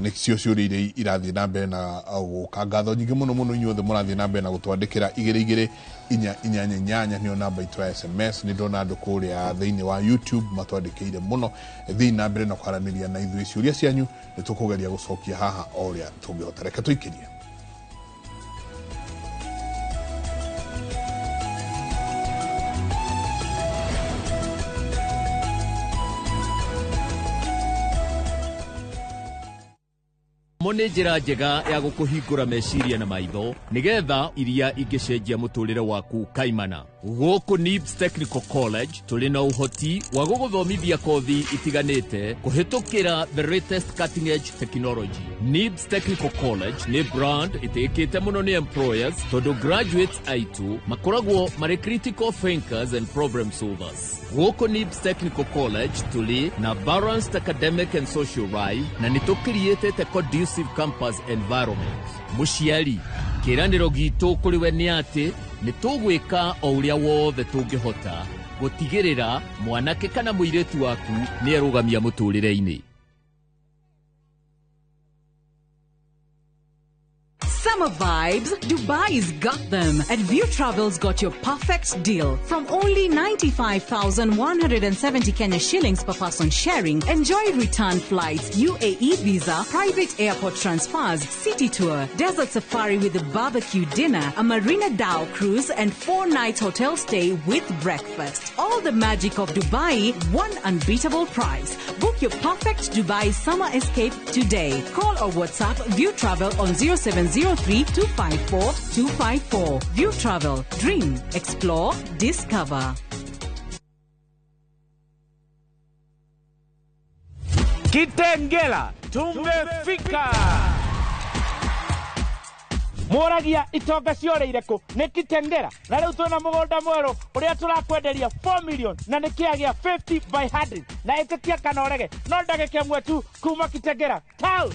Nĩ cio ciũria iria irathiĩ na mbere na gũka. Ngatho nyingĩ mũno mũno inyuothe mũrathiĩ na mbere na gũtwandĩkĩra igĩrĩ igĩrĩ inya inyanya inyanya nĩyo namba itũ ya SMS. Nĩ ndona andũ kũrĩa thĩinĩ wa YouTube matwandĩkĩire mũno. Thiĩ na mbere na kwaranĩria na ithuĩ. Ciũria cianyu nĩ tũkũgeria gũcokia haha o ũrĩa tũngĩhota. Reke tũikĩrie. Mo nĩ njĩra njega ya gũkũhingũra meciria na maitho nĩgetha iria ingĩcenjia mũtũrĩre waku kaimana. Gũkũ NIBS Technical College tũrĩ na ũhoti wa gũgũthomithia kothi itiganĩte kũhĩtũkĩra the latest cutting edge technology. NIBS Technical College nĩ brand ĩtĩkĩte mũno nĩ employers tondũ graduates aitũ makoragwo marĩ critical thinkers and problem solvers. Gũkũ NIBS Technical College tũrĩ na balanced academic and social life na nĩ tũkiriĩtĩte conducive campus environment. Mũciari, kĩĩranĩro gitũ kũrĩ we nĩ atĩ nĩ tũgwĩka o ũrĩa wothe tũngĩhota gũtigĩrĩra mwanake kana mũirĩtu waku nĩ erũgamia mũtũrĩre-inĩ. Summer vibes, Dubai's got them. And View Travel's got your perfect deal. From only 95,170 Kenya shillings per person sharing, enjoy return flights, UAE visa, private airport transfers, city tour, desert safari with a barbecue dinner, a Marina Dhow cruise, and 4 nights hotel stay with breakfast. All the magic of Dubai, one unbeatable price. Book your perfect Dubai summer escape today. Call or WhatsApp View Travel on 0703 254 254. View Travel. Dream, explore, discover. Kitengela, tumefika. Moragia itonga cioreire kũ nĩ Kitengela na rĩu twĩna mũgũnda mwerũ ũrĩa tũrakwenderia 4 million na nĩ kĩagĩa 50 by 100 na ĩtĩkia kana ũrege no ndagĩka ĩmwe tu kuma Kitengela town.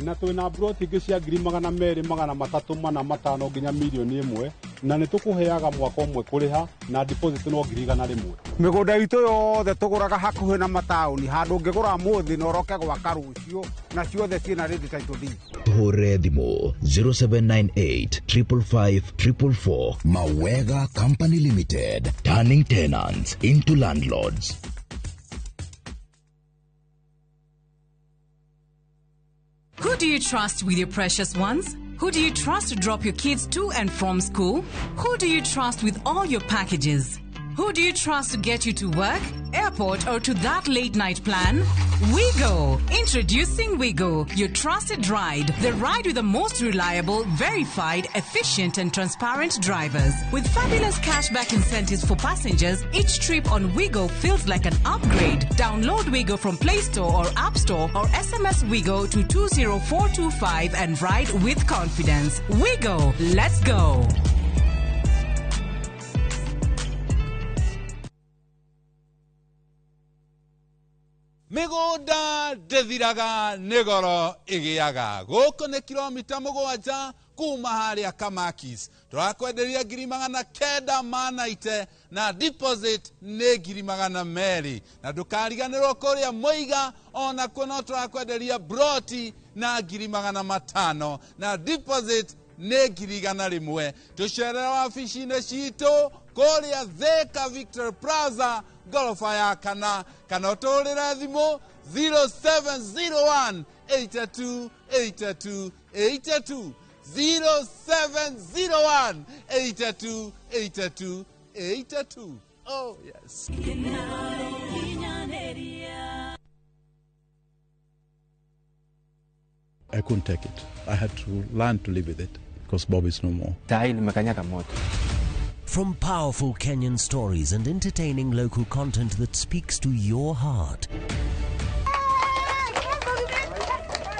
Na twĩna broti ingĩ cia 200,000 300,000 450 nginya milioni 1 na nĩ tũkũheaga mwaka ũmwe kũrĩha na deposit no 100,000. Mĩgũnda itũ yothe tũgũraga hakuhĩ na mataũni handũ ũngĩgũra mũthĩ na ũroke gwaka rũciũ na ciothe ciĩna ready title deed. Hũre thimũ 0798 555 444. Mawega Company Limited, turning tenants into landlords. Who do you trust with your precious ones? Who do you trust to drop your kids to and from school? Who do you trust with all your packages? Who do you trust to get you to work, airport, or to that late night plan? Wigo! Introducing Wigo, your trusted ride. The ride with the most reliable, verified, efficient, and transparent drivers. With fabulous cashback incentives for passengers, each trip on Wigo feels like an upgrade. Download Wigo from Play Store or App Store or SMS Wigo to 20425 and ride with confidence. Wigo, let's go! Mĩgũnda ndĩthiraga nĩ goro ĩgĩaga. Gũkũ nĩ kilomita 7 kuma harĩa Kamakis. Tũrakwenderia 990 na deposit nĩ 200,000. Na ndũkariganĩrwo kũrĩa Mũiga onakuo no tũrakwenderia broti na 500,000 na deposit nĩ 100,000. Tũcerere wabici-inĩ citũ kũrĩa Thika Victor Plaza gorofa ya kana kana ũtũrĩre thimũ 0701 82 82 82 0701 82 82 82. Oh yes. I couldn't take it. I had to learn to live with it because Bob is no more. From powerful Kenyan stories and entertaining local content that speaks to your heart.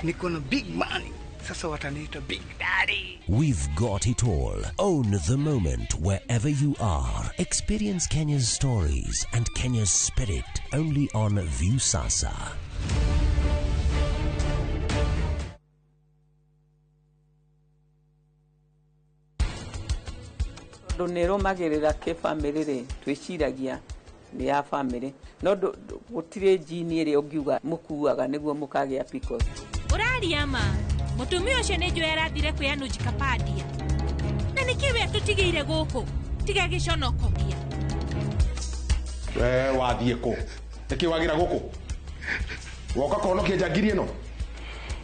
Niko na big money. Sasa wataniita Big Daddy. We've got it all. Own the moment wherever you are. Experience Kenya's stories and Kenya's spirit only on Viusasa. Tondũ nĩ ĩrũmagĩrĩra kĩbamĩrĩ rĩ, twĩciragia nĩ ya bamĩrĩ no gũtirĩ jini ĩrĩa ũngiuga mũkuaga nĩguo mũkagĩa PCOS. Ũraria ma mũtumia ũcio nĩ njũĩ arathire kwĩ Anuj Kapadia na nĩkĩ we atũtigĩire gũkũ tiga gĩconoko. We wathiĩ kũ? Nĩkĩ wagĩra gũkũ? Woka kũhonokia njangiri ĩno?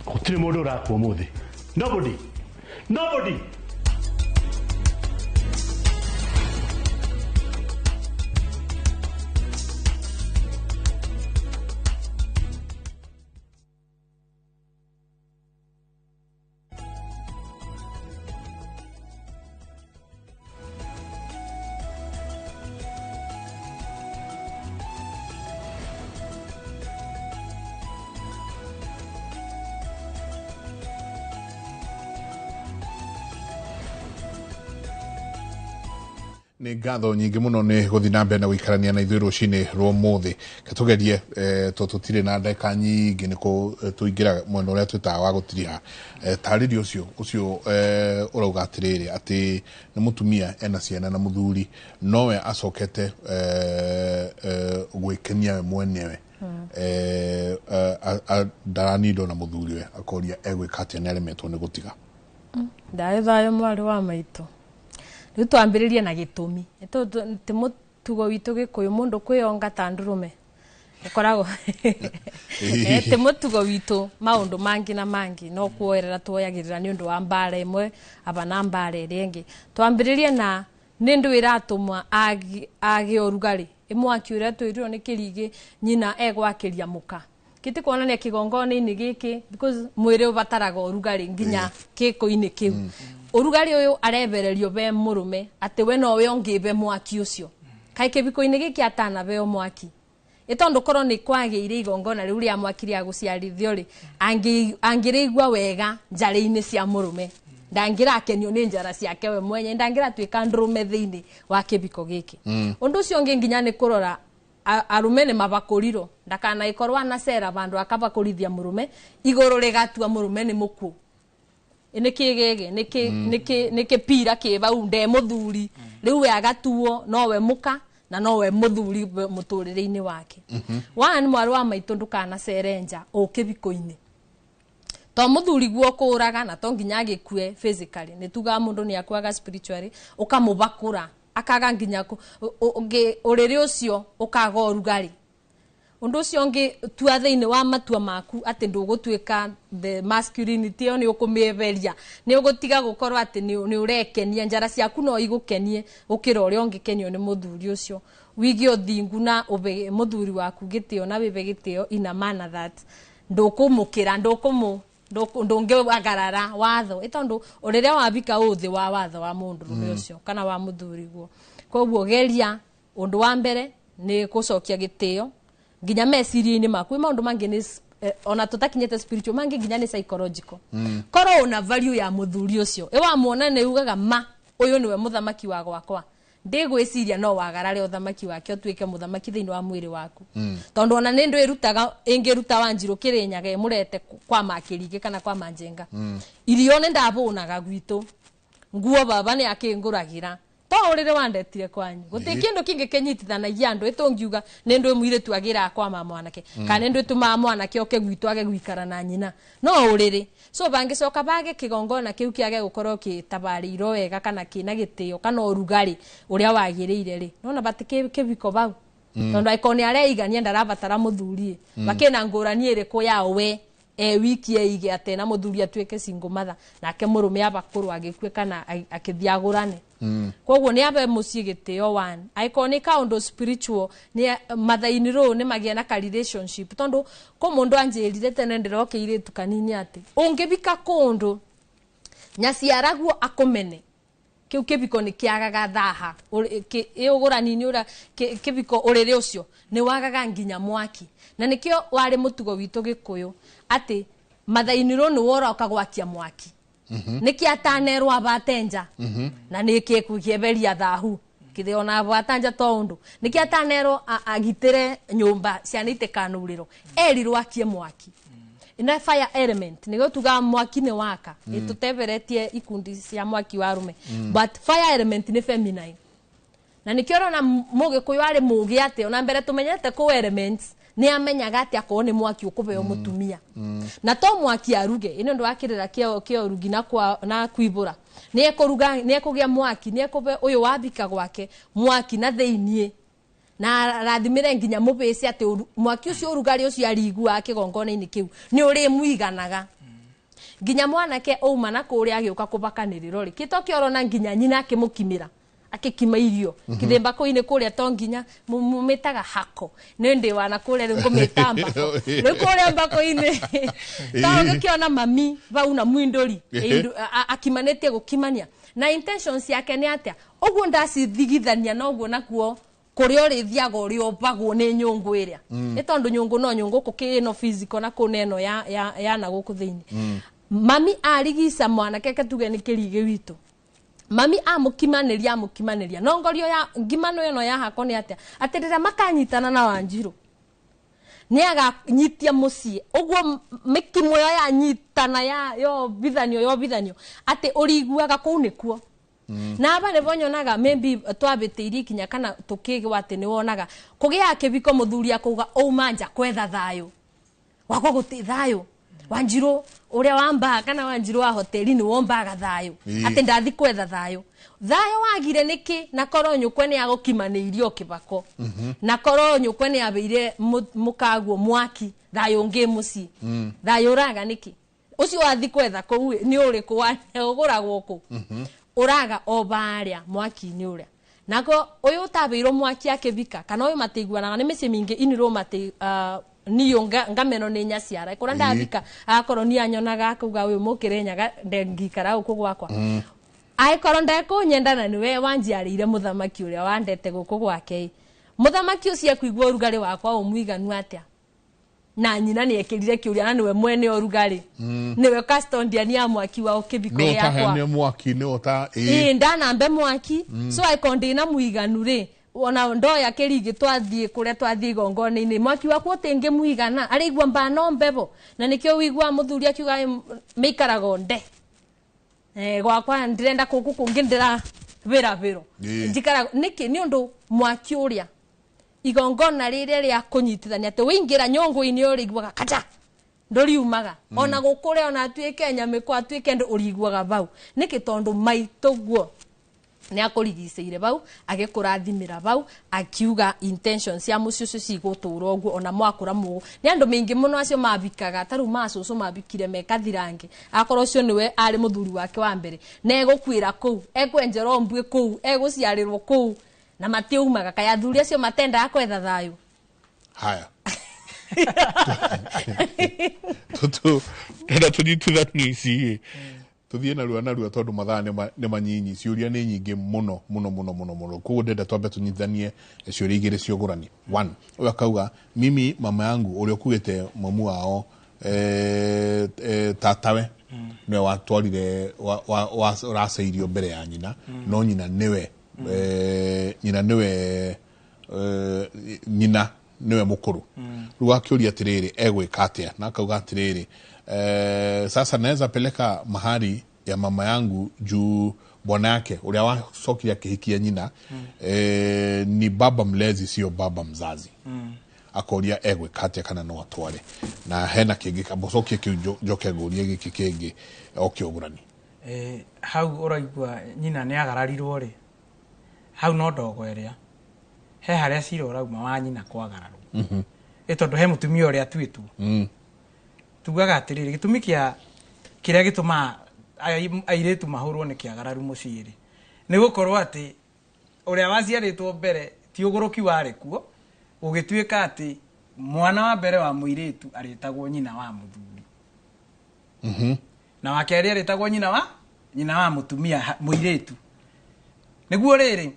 Gũtirĩ mũndũ ũrakua ũmũthĩ. Nobody. Nobody. Nĩ ngatho nyingĩ mũno nĩ gũthiĩ na mbere na gũikarania na ithuĩ rũcinĩ rwa ũmũthĩ. Tũgerie tondũ tũtirĩ na ndagĩka nyingĩ nĩ tũingĩra mwena ũrĩa twĩtaga wa gũtiriha. Tarĩria ũcio ũrauga atĩrĩrĩ atĩ nĩ mũtumia ena ciana na mũthuri nowe acokete gwĩkenia we mwenyewe ndaranindwo na mũthuriwe akoria egwĩka atĩa nĩ aremetwo nĩ gũtiga. Ndaĩ thayũ mwarĩ wa maitũ. Rĩu twambĩrĩrie na gĩtũmi. Ti mũtugo witũ Gĩkũyũ mũndũ kwĩyonga ta ndũrũme. Ũkoragwo ti mũtugo witũ maũndũ mangĩ na mangĩ no kuoerera tuoyagĩrĩra nĩ ũndũ wa mbara ĩmwe aba na mbara ĩrĩa ĩngĩ. Twambĩrĩrie na nĩ ndũ ĩratũma agĩe ũrugarĩ. Ĩmwaki ũrĩa twĩrirwo nĩ kĩrigĩ nyina egwakĩria mũka. Kĩtĩ kuonania kĩgongona-inĩ gĩkĩ because mwĩrĩ ũbataraga ũrugarĩ nginya gĩko-inĩ kĩu. Ũrugarĩ ũyũ arebererio be mũrũme atĩ we nowe ũngĩbe mwaki ũcio. Kaĩ kĩbiko-inĩ gĩkĩ atanabeo mwaki. Ĩtondũ korwo nĩ kwagĩire igongona rĩu rĩa mwaki rĩa gũciarithio rĩ, angĩrĩigua wega njarĩ-inĩ cia mũrũme. Ndangĩrakenio nĩ njara ciake we mwenye, ndangĩratuĩka ndũrũme thĩinĩ wa kĩbiko gĩkĩ. Ũndũ ũcio ũngĩ nginya nĩ kũrora arume nĩ mabakũrirwo ndakanagĩkorwo anacera vandũ akabakũrithia mũrũme igũrũ rĩgatua mũrũme nĩ mũkuũ. Nĩ kĩgĩgĩ nĩ kĩpira kĩ bau nde mũthuri rĩu we agatuo nowe mũka na nowe mũthuri mũtũrĩre-inĩ wake. One mwarĩ wa maitũ ndũkanacere nja ũkĩbiko-inĩ. To mũthuri guo kũraga na to nginya agĩkue physically nĩ tugaga mũndũ nĩ akuaga spiritually ũkamũbakũra akaga nginya ũrĩrĩ ũcio ũkaga ũrugarĩ. Ũndũ ũcio ũngĩ tua thĩinĩ wa matua maku atĩ ndũgũtuĩka the masculinity ĩyo nĩ ũkũmĩeberia nĩ ũgũtiga gũkorwo atĩ nĩ ũrekenia njara ciaku no igũkenie gũkĩra ũrĩa ũngĩkenio nĩ mũthuri ũcio. Wige ũthingu na ũbe mũthuri waku gĩtĩo na wĩbe gĩtĩo in a manner that ndũkũmũkĩra ndũngĩagarara watho ĩtondũ rĩrĩa wabika ũthĩ wa watho wa mũndũrũme ũcio kana wa mũthuri guo. Koguo geria ũndũ wa mbere nĩ gũcokia gĩtĩo nginya meciria-inĩ maku. Maũndũ mangĩ nĩ ona tũtakinyĩte spiritual mangĩ nginya nĩ psychological. Korwo una value ya mũthuri ũcio ĩwamuona nĩ ugaga ma ũyũ nĩwe mũthamaki wa gwakwa ndĩgwĩciria no wagarare ũthamaki wake ũtuĩke mũthamaki thĩinĩ wa mwĩrĩ waku. Tondũ ona nĩ ndũ ĩrutaga ĩngĩruta Wanjirũ Kĩrĩnyaga ĩmũrete kwa Makĩrigĩ kana kwa Manjenga. Irio nĩ ndabũnaga gwitũ nguo baba nĩ akĩngũragĩra to ũrĩrĩ wandetire kwanyu gũtirĩ kĩndũ kĩngĩ kĩnyitithanagia andũ ĩtũngiuga nĩ ndũ mũirĩtu agĩraga kwa mama mwanake kana nĩ ndũ ĩtũmaga mwanake oke gwitũ age gũikara na nyina no ũrĩrĩ. So bangĩcoka bage kĩgongona kĩu kĩage gũkorwo kĩtabarĩirwo wega kana kĩna gĩtĩo kana ũrugarĩ ũrĩa wagĩrĩire rĩ nona batĩ kĩbiko bau tondũ angĩkorwo nĩ areigania ndarabatara mũthuri makĩna ngũrani ĩrĩkũ ya we wiki eige atĩ na mũthuri atuĩke single mother nake mũrũme abakũrwo agĩkue kana akĩthiĩ agũrane. Koguo nĩ abe mũciĩ gĩtĩo one angĩkorwo nĩ kaũndũ spiritual nĩ mathaini rũũ nĩ magĩa na ka relationship tondũ kũ mũndũ anjĩrire tene ndĩrokeirĩtu kanini atĩ ũngĩbika kũndũ nyaciaraguo akũmene kĩu kĩbiko nĩ kĩagaga thaha ĩũgũrani-inĩ ũrĩa kĩbiko ũrĩrĩ ũcio nĩ wagaga nginya mwaki. Na nĩkĩo warĩ mũtugo witũ Gĩkũyũ atĩ mathainirwo nĩ woroka gwakia mwaki nĩkĩ atanerwo abate nja na nĩkĩ kũgĩeberia thahu kĩthĩ ona abata nja to ũndũ nĩkĩ atanerwo agitĩre nyũmba ciana itikanurĩrwo erirwo akie mwaki. Ina fire element nĩguo tugaga mwaki nĩ waka ĩtũteberetie ikundi cia mwaki wa rume but fire element nĩ feminine na nĩkĩo ũrona Mũgĩkũyũ arĩ mũgĩ atĩ ona mbere tũmenyete kũ elements nĩ amenyaga atĩ akorwo nĩ mwaki ũkũbeo mũtumia na to mwaki aruge ĩno ũndũ wa kĩrĩra kĩa ũrugi na kwibũra nĩ ekũruga nĩ ekũgĩa mwaki nĩ ekũbe ũyũ wabika gwake mwaki na thĩiniĩ na rathimire nginya mũbĩci atĩ mwaki ũcio ũrugarĩ ũcio ariguaga kĩgongona-inĩ kĩu nĩ ũrĩmũiganaga nginya mwanake auma na kũrĩa agĩũka kũbakanĩrĩro rĩ kĩto kĩorona nginya nyina akĩmũkimĩra akĩkima irio kithimba kũinĩ kũrĩa to nginya mũmĩtaga hako nĩ ndĩ wana kũrĩa rĩu ngũmĩta mbako rĩu kũrĩa mbako-inĩ to ũgĩkĩona mami bau na mwindũri akimanĩtie gũkimania na intentions ciake nĩ atĩa ũguo ndacithigithania na ũguo nakuo kũrĩa ũrĩthiaga ũrĩa ũmbagwo nĩ nyũngũ ĩrĩa nĩ tondũ nyũngũ no nyũngũ kũ ĩno physical na kũ neno ya na gũkũ thĩinĩ. Mami arigica mwanake ketuge nĩ kĩrigĩ witũ mami amũkimanĩria no ngorio ya ngimano ĩno ya hako nĩ atĩa atĩ rĩrĩa makanyitana na Wanjirũ nĩ aganyitia mũciĩ ũguo mĩkimo ĩyo yanyitana ya yobithanio atĩ ũriguaga kũu nĩkuo. Na aba nĩbo nyonaga maybe twabĩtĩirie ikinya kana tũkĩgwa atĩ nĩ wonaga kũgĩa kĩbiko mũthuri akauga auma nja kwetha thayũ wakwa gũtĩ thayũ Wanjiru uria wamba kana Wanjiru wa hoteli ni wombaga thayo ati ndathi kwetha thayo thayo wagire niki na korwo nyukwe ni agukimanĩirio kibako na korwo nyukwe ni abeire mukaguo mwaki thayo ungi mucii thayo uraga niki ucio wathi kwetha kuu ni uriku wa uguragwo ku uraga o baria mwaki-inĩ uria nako uyu utabeirwo mwaki akibika kana uyu matiguanaga ni mĩciĩ mĩingĩ inirwo mati niyo ngameno ni nyaciara kura ndathika akorwo ni anyonaga akauga uyu mukire nyaga ndengikara guku gwakwa aikorwo ndekunyenda na niwe wanjiarĩire muthamaki uria wandete guku gwake muthamaki ucio akuigua urugari wakwa umuiganu atia na nyina ni ekirire kiuria na niwe mwene urugari niwe custodian ya mwaki wa ukibiko yakwa no mwaki ni ota ndanambe mwaki so aikondi na muiganu ri ona ndoya kirigi twathie kuria twathie igongona-ini mwaki waku utingi muigana arigua mbano mbebo na nikio wigua muthuri akiuga miikarago nde gwakwa ndirenda kuku kungi ndira wira wiro njikara niki ni undu mwaki uria igongona rire ria kunyitithania ati wingira nyongo-ini uriguaga kacha nduriumaga ona gukure ona atuike nyamikwa atuike ndu uriguaga bau niki tondu maituguo ni akurigicĩire bau agĩkũrathimĩra bau akiuga intention cia mũciĩ ũcio cigũtũra ũguo ona mwakũra mũgũ nĩ andũ maingĩ mũno acio mabikaga ta rĩu macũcũ mabikire mekathirange akorwo ũcio nĩwe arĩ mũthuri wake wa mbere na egũkuĩra kũu ekwenjerwo mbuĩ kũu egũciarĩrwo kũu na matiumaga kaya athuri acio matendaga kwetha thayũ. Haya tutu ndenda tũnyitithanie ici tuthie narua narua tondu mathaa nĩ manyinyi ciũria nĩ nyingĩ mũno mũno mũno mũno mũno koguo ndenda twambe tũnyitithanie ciũria igĩrĩ ciũgũrani. One, ũyũ akauga mimi mama yangu ũrĩa ũkuĩte mamu wao tatawe nĩwe watwarire ũraceirio mbere ya nyina no nyina nĩwe nyina nĩwe mũkũrũ rĩu akĩũria atĩrĩrĩ egwĩka atĩa na akauga atĩrĩrĩ sasa naweza peleka mahari ya mama yangu juu bwana yake uria wacokire akihikia nyina ni baba mlezi sio baba mzazi. Akoria egwĩka atĩa kana no atware na hena kĩngĩ kambocokie kĩu njoke ngũrie gĩkĩ kĩngĩ o kĩũgũrani. Hau ũraigua nyina nĩ agararirwo rĩ hau no ndogo ĩrĩa he harĩa cira ũrauma wa nyina kwagararwo ĩ tondũ he mũtumia ũrĩa atuĩtwo tugaga atiriri gĩtũmi kĩa kĩrĩa gĩtũmaga airĩtu mahũrwo nĩ kĩagararu mũciĩ rĩ nĩ gũkorwo atĩ ũrĩa waciarĩtwo mbere ti ũgũrũki warĩ kuo gũgĩtuĩka atĩ mwana wa mbere wa mũirĩtu arĩtagwo nyina wa mũthuri na wa kerĩ arĩtagwo nyina wa mũtumia mũirĩtu nĩguo rĩrĩ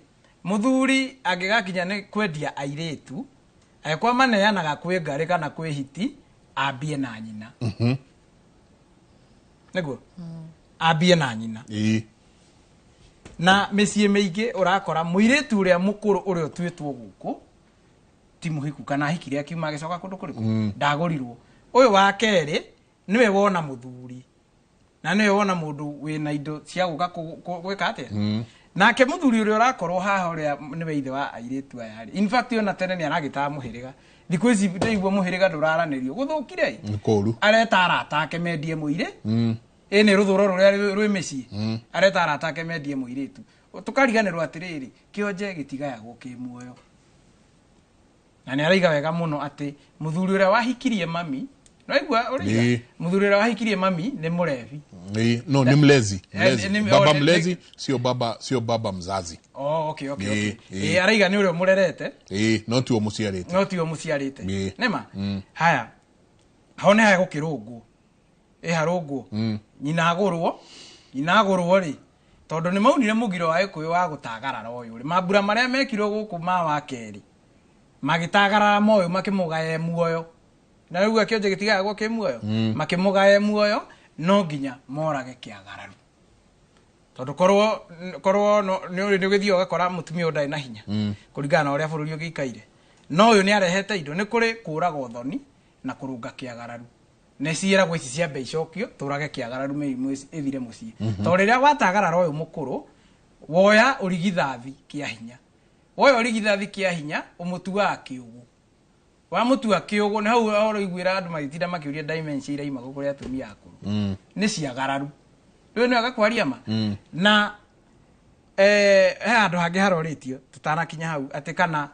mũthuri angĩgakinya nĩ kwendia airĩtu agĩkorwo maneanaga kwĩ ngarĩ kana kwĩ hiti ambie na nyina nĩguo ambie na nyina na mĩciĩ mĩingĩ ũrakora mũirĩtu ũrĩa mũkũrũ ũrĩa ũtuĩtwo gũkũ ti mũhiku kana ahikire akiuma agĩcoka kũndũ kũrĩkũ ndagũrirwo ũyũ wa kerĩ nĩwe wona mũthuri na nĩwe wona mũndũ wĩna indo cia gũka gwĩka atĩa nake mũthuri ũrĩa ũrakorwo haha ũrĩa nĩwe ithe wa airĩtu aya rĩ in fact ona tene nĩ aragĩtaga mũhĩrĩga thikũ ici ndaigua mũhĩrĩga ndũraranĩrio gũthũkire kũru areta arata ake mendie mũirĩ ĩ nĩ rũthũro rũrĩa rwĩ mĩciĩ areta arata ake mendie mũirĩtu tũkariganĩrwo atĩrĩrĩ kĩonje gĩtigayagwo kĩ muoyo na nĩ araiga wega mũno atĩ mũthuri ũrĩa wahikirie mami naigua ũrĩa mũthuri ũrĩa wahikirie mami nĩ mũrebi no ni mlezi, baba mlezi sio baba mzazi. Oh, okay okay okay. Araiga nĩ ũrĩa mũrerete no tiwe mũciarĩte no tiwe mũciarĩte nĩma haya hau nĩ haya gũkĩrũngwo harũngwo nyina agũrwo rĩ tondũ nĩ maunire mũgiro wa Gĩkũyũ wa gũtagarara ũyũ rĩ mambura marĩa mekirwo gũkũ ma wa kerĩ magĩtagarara moyo makĩmũgaye muoyo na rĩu kĩonje gĩtigayagwo kĩ muoyo makĩmũgaye muoyo no nginya morage kĩagararu tondũ korwo nĩ ũgĩthiĩ ũgakora mũtumia ũyũ ndarĩ na hinya kũringana na ũrĩa bũrũri ũgĩikaire no ũyũ nĩ arehete indo nĩ kũrĩ kũragwo thoni na kũrũnga kĩagararu nĩ ciĩragwo ici ciambe icokio tũrage kĩagararu mĩrimũ ĩthire mũciĩ tondũ rĩrĩa watagarara ũyũ mũkũrũ woya ũrigithathi kĩa hinya woya ũrigithathi kĩa hinya ũmũtuaga kĩũgũ Wamũtua kĩũgũ nĩ hau ũroiguĩra andũ magĩtinda makĩũria dementia iraima kũrĩ atumia akũrũ. Nĩ ciagararu. Rĩu nĩ wega kwaria ma. Na he handũ hangĩ harorĩtio tũtanakinya hau atĩ kana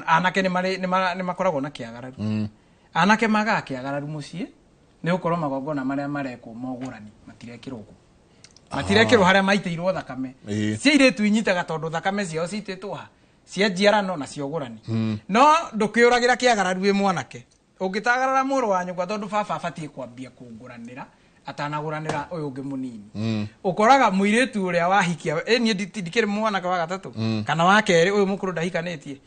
anake nĩ makoragwo na kĩagararu. Anake magaga kĩagararu mũciĩ nĩ gũkorwo magongona marĩa marekwo mogũrani matirekĩrwo kũ. Matirekĩrwo harĩa maitĩirwo thakame. Cia airĩtu inyitaga tondũ thakame ciao citĩtwo ha cia njiarano na cia ũgũrani. No ndũkĩũragĩra kĩagararu wĩ mwanake. Ũngĩtagarara mũrũ wa nyũkwa tondũ baba abatiĩ kwambia kũngũranĩra atanagũranĩra ũyũ ũngĩ mũnini. Ũkoraga mũirĩtu ũrĩa wahikia niĩ ndikĩrĩ mwanake wa gatatũ kana wa kerĩ ũyũ mũkũrũ ndahikanĩtie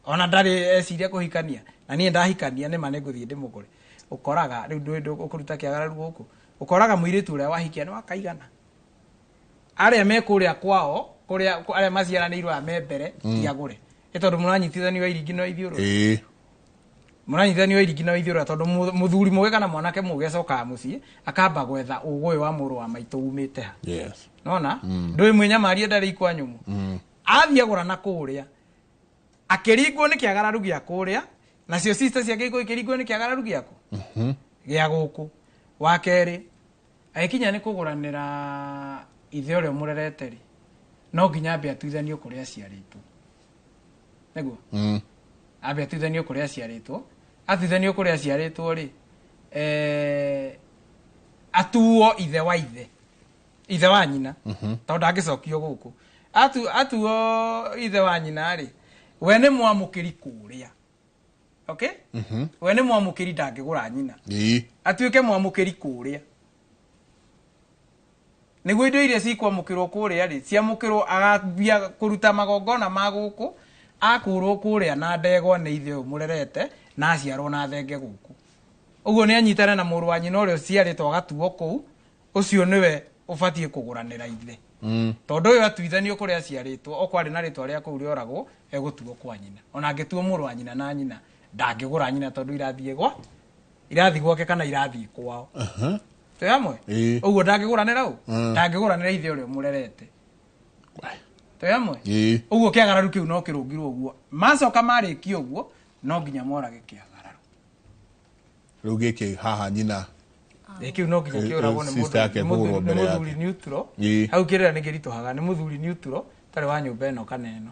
ona ndarĩ eciria kũhikania na niĩ ndahikania nĩ ma nĩngũthiĩ ndĩmũgũre. Ũkoraga rĩu ndũĩ ũkũruta kĩagararu gũkũ. Ũkoraga mũirĩtu ũrĩa wahikia nĩ wakaigana. Arĩa me kũrĩa kwao kũrĩa arĩa maciaranĩirwo aya me mbere ti agũre. Nĩ tondũ mũranyitithanio wa iringi na ithiũrũra. Mũranyitithanio wa iringi na ithiũrũra tondũ mũthuri mũgĩ kana mwanake mũgĩ acokaga mũciĩ akamba gwetha ũgũĩ wa mũrũ wa maitũ umĩte ha. Yes. Nona? Ndũĩ mwĩnyamaria ndarĩ ikwa nyũmũ. Athiĩ agũra na kũrĩa akĩringwo nĩ kĩagararu gĩa kũrĩa nacio sister ciake ikĩringwo nĩ kĩagararu gĩaku gĩa gũkũ. Wa kerĩ agĩkinya nĩ kũgũranĩra ithe ũrĩa ũmũrerete rĩ no nginya ambe atuithanio kũrĩa aciarĩtwo. Nĩguo? Ambe atuithanio kũrĩa aciarĩtwo. Atuithanio kũrĩa aciarĩtwo rĩ atuo ithe wa ithe. Ithe wa nyina. Tondũ ndangĩcokio gũkũ. Atuo ithe wa nyina rĩ we nĩ mwamũkĩri kũrĩa. Okay? We nĩ mwamũkĩri ndangĩgũra nyina. Atuĩke mwamũkĩri kũrĩa. Nĩguo indo iria cikwamũkĩrwo kũrĩa rĩ ciamũkĩrwo agambia kũruta magongona ma gũkũ akũrwo kũrĩa na ndegwa nĩ ithe ũyũ mũrerete na aciarwo na thenge gũkũ. Ũguo nĩ anyitane na mũrũ wa nyina ũrĩa ũciarĩtwo agatuo kũu ũcio nĩwe ũbatiĩ kũgũranĩra ithe. Tondũ ũyũ atuithanio kũrĩa aciarĩtwo okwarĩ na rĩtwa rĩa kũu rĩoragwo egũtuo kwa nyina. Ona angĩtuo mũrũ wa nyina na nyina ndangĩgũra nyina tondũ irathiĩ gwa irathiĩ gwake kana irathiĩ kwao. Twĩ hamwe? Ũguo ndangĩgũranĩra ũ? Ndangĩgũranĩra ithe ũrĩa ũmũrerete. Twĩ hamwe? Ũguo kĩagararu kĩu no kĩrũngirwo ũguo. Macoka marĩkia ũguo no nginya morage kĩagararu. Rĩu gĩkĩ haha nyina kĩu no nginya kĩũragwo nĩ mũthuri neutral. Hau kĩrĩra nĩ kĩritũhaga nĩ mũthuri neutral tarĩ wa nyũmba ĩno kana ĩno.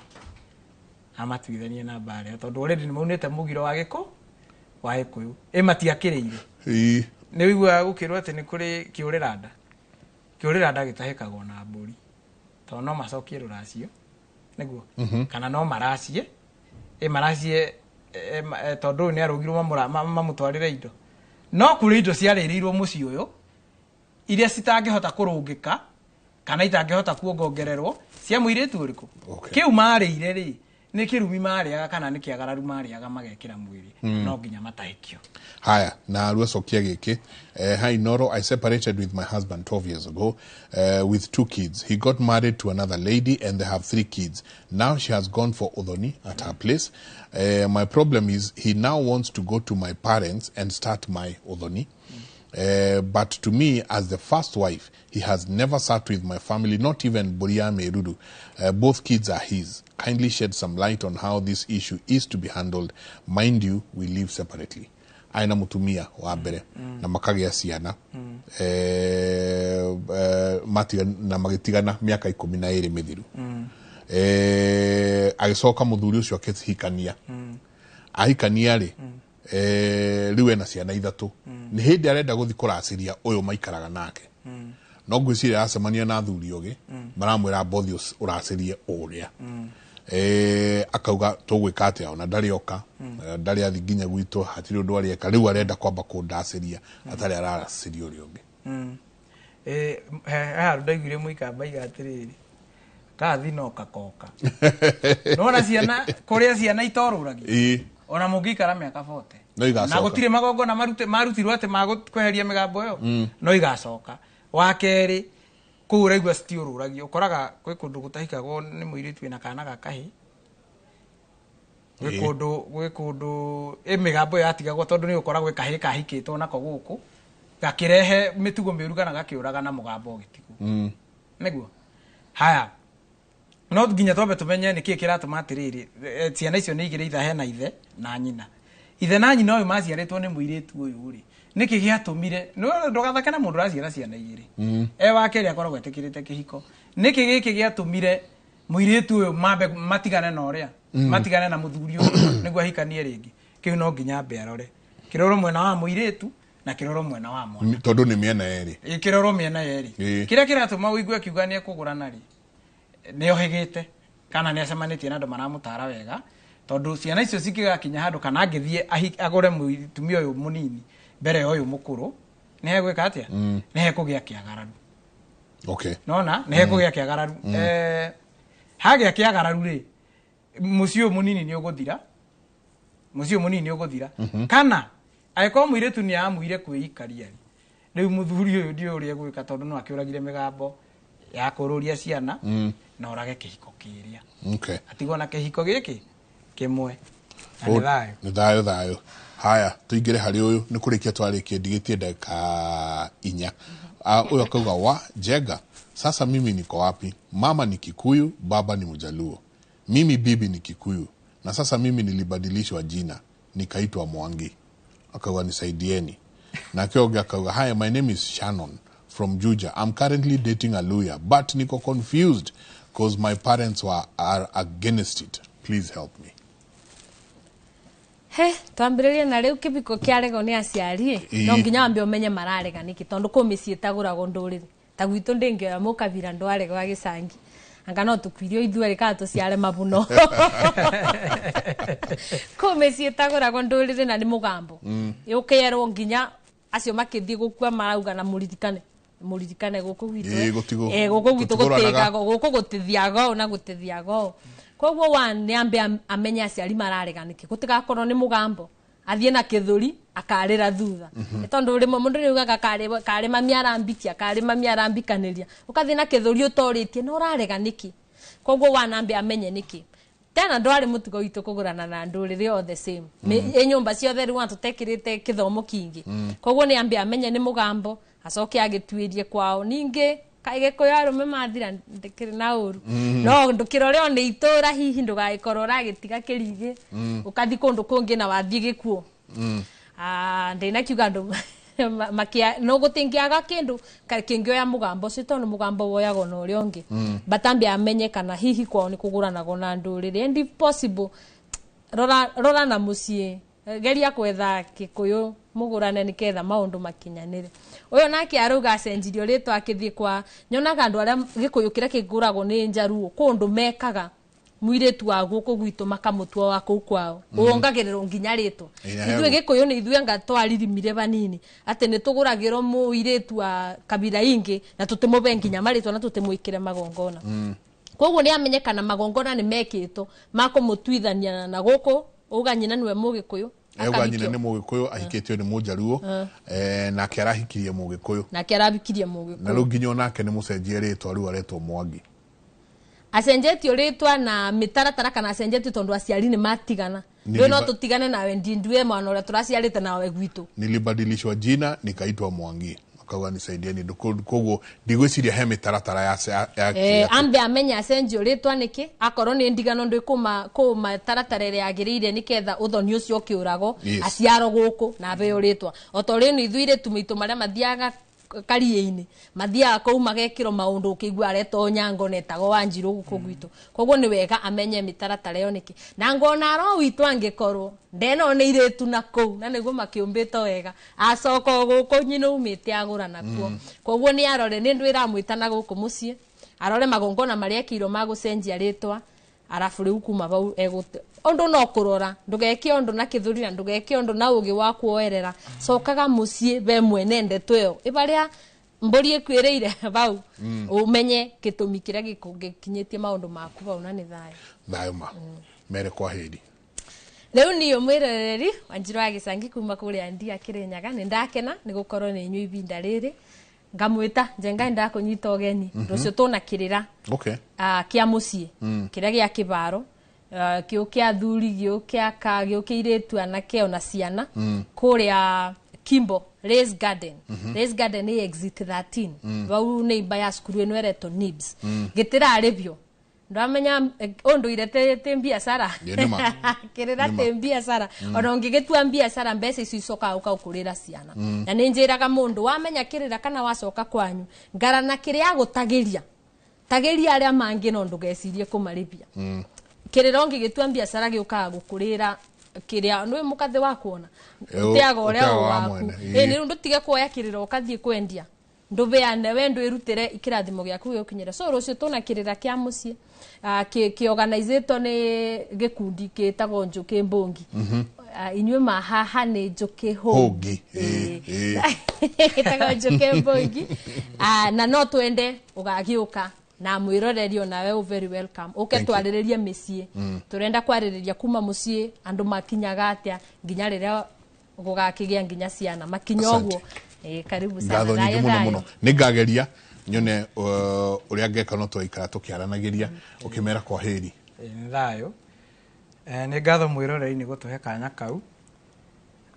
Amatuithanie na mbarĩa tondũ already nĩ maunĩte mũgiro wa gĩko wa gĩkũyũ. Ĩ matiakĩrĩire. Nĩ ũiguaga gũkĩrwo atĩ nĩ kũrĩ kĩũrĩra nda. Kĩũrĩra nda gĩtahĩkagwo na mbũri. Tondũ no macokie rũracio. Nĩguo? Kana no maracie. Ĩ maracie tondũ ũyũ nĩ arũgirwo mamũtwarĩre indo. No kũrĩ indo ciarĩrĩirwo mũciĩ ũyũ iria citangĩhota kũrũngĩka kana itangĩhota kuongongererwo cia mũirĩtu ũrĩkũ. Kĩu marĩire rĩ nĩ kĩrumi marĩaga kana nĩ kĩagararu marĩaga magekĩra mwĩrĩ no nginya matahĩkio. Haya, na rũcokia gĩkĩ. Hi Noro, I separated with my husband 12 years ago with 2 kids. He got married to another lady and they have 3 kids. Now she has gone for Uthoni at her place. My problem is he now wants to go to my parents and start my Uthoni. But to me, as the first wife, he has never sat with my family, not even Boria Merudu. Both kids are his. Kindly shed some light on how this issue is to be handled. Mind you, we live separately. Aina mutumia wa mbere na makagĩa ciana na magĩtigana mĩaka 12 mĩthiru. Agĩcoka mũthuri ũcio akĩhikania. Ahikania rĩ rĩu ena ciana 3. Nĩ hĩndĩ arenda gũthiĩ kũracĩria ũyũ maikaraga nake. No ngwĩciria aracemania na athuri ogĩ maramwĩra mbothi ũracĩrie ũrĩa. Akauga tũgwĩka atĩa ona ndarĩ oka ndarĩ athi nginya gwitũ hatirĩ ũndũ arĩeka rĩu arenda kwamba kũndacĩria atarĩ araracĩria ũrĩa ũngĩ. Haha ndaiguire mũikamba iga atĩrĩrĩ kathi no kakoka. Nona ciana kũrĩa ciana itorũragia ona mũngĩikara mĩaka 40 no igacoka. Na gũtirĩ magongona marutirwo atĩ magũkweheria mĩgambo ĩyo no igacoka. Wa kerĩ kũu ũraigua citiũrũragio ũkoraga kwĩ kũndũ gũtahikagwo nĩ mũirĩtu wĩna kana ga kahĩĩ. Gwĩ kũndũ ĩ mĩgambo ĩyo yatigagwo tondũ nĩ ũkora gwĩ kahĩĩ kahikĩtwo nako gũkũ gakĩrehe mĩtugo mĩũru kana gakĩũraga na mũgambo ũgĩtigwo. Nĩguo? Haya, no nginya twambe tũmenye nĩkĩĩ kĩratũma atĩrĩrĩ ciana icio nĩ igĩrĩ itha hena ithe na nyina. Ithe na nyina ũyũ maciarĩtwo nĩ mũirĩtu ũyũ rĩ, nĩkĩ gĩatũmire ndũgathake na mũndũ ũraciara ciana igĩrĩ? E wa kerĩ akoragwo etĩkĩrĩte kĩhiko. Nĩkĩ gĩkĩ gĩatũmire mũirĩtu ũyũ mambe matigane na ũrĩa matigane na mũthuri ũyũ nĩguo ahikanie rĩngĩ? Kĩu no nginya ambe arore, kĩrorwo mwena wa mũirĩtu na kĩrorwo mwena wa mwana. Tondũ nĩ mĩena yerĩ. Ĩ, kĩrorwo mĩena yerĩ. Kĩrĩa kĩratũma ũigue akiuga nĩ ekũgũrana rĩ, nĩ ohĩgĩte kana nĩ acemanĩtie na andũ maramũtara wega, tondũ ciana icio cingĩgakinya handũ kana angĩthiĩ agũre mũtumia ũyũ mũnini mbere ya ũyũ mũkũrũ, nĩ hegwĩka atĩa? Nĩ hekũgĩa kĩagararu. Nona nĩ hekũgĩa kĩagararu. Hagĩa kĩagararu rĩ, mũciĩ ũyũ mũnini nĩ ũgũthira, mũciĩ ũyũ mũnini nĩ ũgũthira. Kana angĩkorwo mũirĩtu nĩ amuire kwĩikaria rĩ, rĩu mũthuri ũyũ ndiũĩ ũrĩa egwĩka, tondũ no akĩũragire mĩgambo ya kũrũria ciana na ũrage kĩhiko kĩrĩa, atigwo na kĩhiko gĩkĩ kĩmwe na nĩ thayũ. Nĩ thayũ, thayũ. Haya, tũingĩre harĩ ũyũ, nĩ kũrĩkia twarĩkia, ndigĩtie ndagĩka 4. Ũyũ akauga, wa Njenga, sasa mimi niko wapi? Mama ni Kikuyu, baba ni Mjaluo, mimi bibi ni Kikuyu, na sasa mimi nilibadilishwa jina nikaitwa Mwangi. Akauga nisaidieni. Na kioga akauga, hi, my name is Shannon from Juja. I'm currently dating a lawyer, but niko confused because my parents are against it. Please help me. He, twambĩrĩrie na rĩu kĩbiko kĩaregwo nĩ aciari no nginya wambe ũmenye mararega nĩkĩ, tondũ kũ mĩciĩ ĩtagũragwo ndũrĩrĩ ta gwitũ ndĩngĩoya mũkabira ndwaregwo gĩcangi, anga no tũkuirio ithuerĩ kana tũciare mabuno. Kũ mĩciĩ ĩtagũragwo ndũrĩrĩ na nĩ mũgambo yũkĩerwo nginya acio makĩthiĩ gũkua marauga na mũririkane, mũririkane gũkũ gwitũ. Gũkũ gwitũ gũtĩkago, gũkũ gũtithiaga ũũ na gũtithiaga ũũ. Koguo one nĩ ambe amenye aciari mararega nĩkĩ, gũtigakorwo nĩ mũgambo athiĩ na kĩthũri akarĩra thutha. Tondũ rĩmwe mũndũ nĩ augaga karĩ mami arambikia, karĩ mami arambikanĩria, ũkathiĩ na kĩthũri ũtorĩtie na ũrarega nĩkĩ. Koguo one ambe amenye nĩkĩ. Tena ndwarĩ mũtugo witũ kũgũrana na ndũrĩrĩ all the same. Ĩ nyũmba ciothe rĩu tũtekĩrĩte kĩthomo kĩingĩ. Koguo nĩ ambe amenye nĩ mũgambo, acoke agĩtuĩrie kwao. Ningĩ kaĩ Gĩkũyũ arũme mathira ndĩkĩrĩ na ũru, no ndũkĩrore o nĩ itũra, hihi ndũgagĩkorwo ũragĩtiga kĩrigĩ ũkathi kũndũ kũngĩ na wathiĩ gĩkuũ. Ndĩnakiuga andũ no gũtingĩaga kĩndũ kĩngĩoya mũgambo ũcio, tondũ mũgambo woyagwo na ũrĩa ũngĩ. But ambe amenye kana hihi kwao nĩ kũgũranagwo na ndũrĩrĩ, and if possible rora na mũciĩ, geria kwetha Gĩkũyũ mũgũrane nĩgetha maũndũ makinyanĩre. Ũyũ nake arauga acenjirio rĩtwa akĩthiĩ kwa, nyonaga andũ arĩa Gĩkũyũ kĩrĩa kĩgũragwo nĩ Njaruo kũndũ mekaga mũirĩtu wa gũkũ gwitũ makamũtua wa kũu kwao, wongagĩrĩrwo nginya rĩtwa. Ithuĩ Gĩkũyũ nĩ ithuĩ anga twaririmire vanini atĩ nĩ tũgũragĩrwo mũirĩtu wa kabira ingĩ na tũtĩmũbe nginya marĩtwa na tũtĩmwĩkĩre magongona. Koguo nĩ amenye kana magongona nĩ mekĩtwo makũmũtuithania na gũkũ, uga nyina nĩwe Mũgĩkũyũ. Auga nyina nĩ Mũgĩkũyũ, ahikĩtio nĩ Mũjaruo, nake arahikirie Mũgĩkũyũ. Nake arahikirie Mũgĩkũyũ. Na rĩu nginya onake nĩ mũcenjie rĩtwa, rĩu aretwo Mwangi. Acenjetio rĩtwa na mĩtaratara kana acenjetio tondũ aciari nĩ matigana? Rĩu no tũtigane nawe ndindue mwana ũrĩa tũraciarĩte nawe gwitũ. Nilibadilishwa jina nikaitwa Mwangi. Akauga nisaidieni. Koguo ndigwĩciria he mĩtaratara ya ambe amenye acenjio rĩtwa nĩkĩ, akorwo nĩ ndigano ndĩ kũma taratara ĩrĩa yagĩrĩire nĩketha ũthoni ũcio ũkĩũragwo, aciarwo gũkũ na abeo rĩtwa. O ta ũrĩa ithuĩ airĩtu maitũ marĩa mathiaga karia-inĩ mathiaga kũu magekĩrwo maũndũ ũkĩigua aretwo Onyango na etagwo Wanjirũ gũkũ gwitũ. Koguo nĩ wega amenye mĩtaratara ĩyo nĩkĩ. Na ngona aro witũ angĩkorwo ndeno nĩ irĩtu na kũu na nĩguo makĩũmbĩtwo wega, acoka o gũkũ nyina umĩte agũra nakuo. Koguo nĩ arore nĩ ndũ ĩramwĩta na gũkũ mũciĩ, arore magongona marĩa ekĩirwo ma gũcenjia rĩtwa, arabu rĩu kuma hau egũte ũndũ no kũrora, ndũgeke ũndũ na kĩthũri na ndũgeke ũndũ na ũgĩ wa kuoerera. Cokaga mũciĩ we mwene ndeto ĩyo ĩbarĩa mbũri ĩkuĩrĩire bau, ũmenye gĩtũmi kĩrĩa gĩkinyĩtie maũndũ maku bau, na nĩ thayũ. Thayũ ma. Mere kwa heri. Rĩu niĩ mwĩroreri Wanjirũ wa Gĩcangi kuma kũrĩa Ndia Kĩrĩnyaga, nĩ ndakena nĩ gũkorwo nĩ inyuĩ ibinda rĩrĩ. Ngamwĩta Njenga, ndakũnyita ũgeni rũciũ tũna kĩrĩra kĩa mũciĩ kĩrĩa gĩa kĩbaro, kĩũ kĩa athuri, gĩũ kĩa aka, gĩũ kĩa airĩtu, anake ona ciana, kũrĩa Kimbo Race Garden. Race Garden nĩ exit 13, vau nĩ imba ya cukuru ĩno ĩretwo NIBS. Gĩtĩrarĩbio Ndwamenya unduire ti mbiacara. Ĩ, nĩma. Kirira Nĩma. ti mbiacara. Ona ũngĩgĩtua mbiacara, mbeca icio icokaga ũkaũkũrĩra ciana. Na nĩ njĩraga mũndũ, wamenya kĩrĩra kana wacoka kwanyu, ngarana kĩrĩa agũtagĩria, tagĩria arĩa mangĩ, no ndũgecirie kũmarĩbia. Kĩrĩra ũngĩgĩtua mbiacara gĩũkaga gũkũrĩra kĩrĩa nĩ mũkathĩ wa kuona. Ũteaga ũrĩa ũteaga ũ wa waku. mwene, Ĩ, nĩ rĩu ndũtige kuoya kĩrĩra ũkathiĩ kwendia, ndũbeane we, ndwĩrutĩre kĩrathimo gĩaku gĩgũkinyĩra. So rũciũ tũna kĩrĩra kĩa mũciĩ, kĩorganizĩtwo nĩ gĩkundi gĩtagwo Njũkĩ Mbũngi. Inyuĩ mahaha nĩ Njũkĩ Hũngi. Hũngi, ĩ, ĩ. Gĩtagwo Njũkĩ Mbũngi. Na no twende ũgagĩũka na mwĩroreri onawe ũ very welcome, ũke Thank you. twarĩrĩrie mĩciĩ. Tũrenda kwarĩrĩria kuma mũciĩ andũ makinyaga atĩa nginya rĩrĩa gũgakĩgĩa nginya ciana makinya. Asante. Ũguo. Karibu sana. Ngatho nyingĩ Thayũ, mũno thayũ. mũno. Nĩ ngageria nyone ũrĩa ngeka, no twaikara tũkĩaranagĩria ũkĩmera kwa heri. Ĩ, nĩ thayũ. Nĩ ngatho mwĩroreri nĩ gũtũhe kanya kau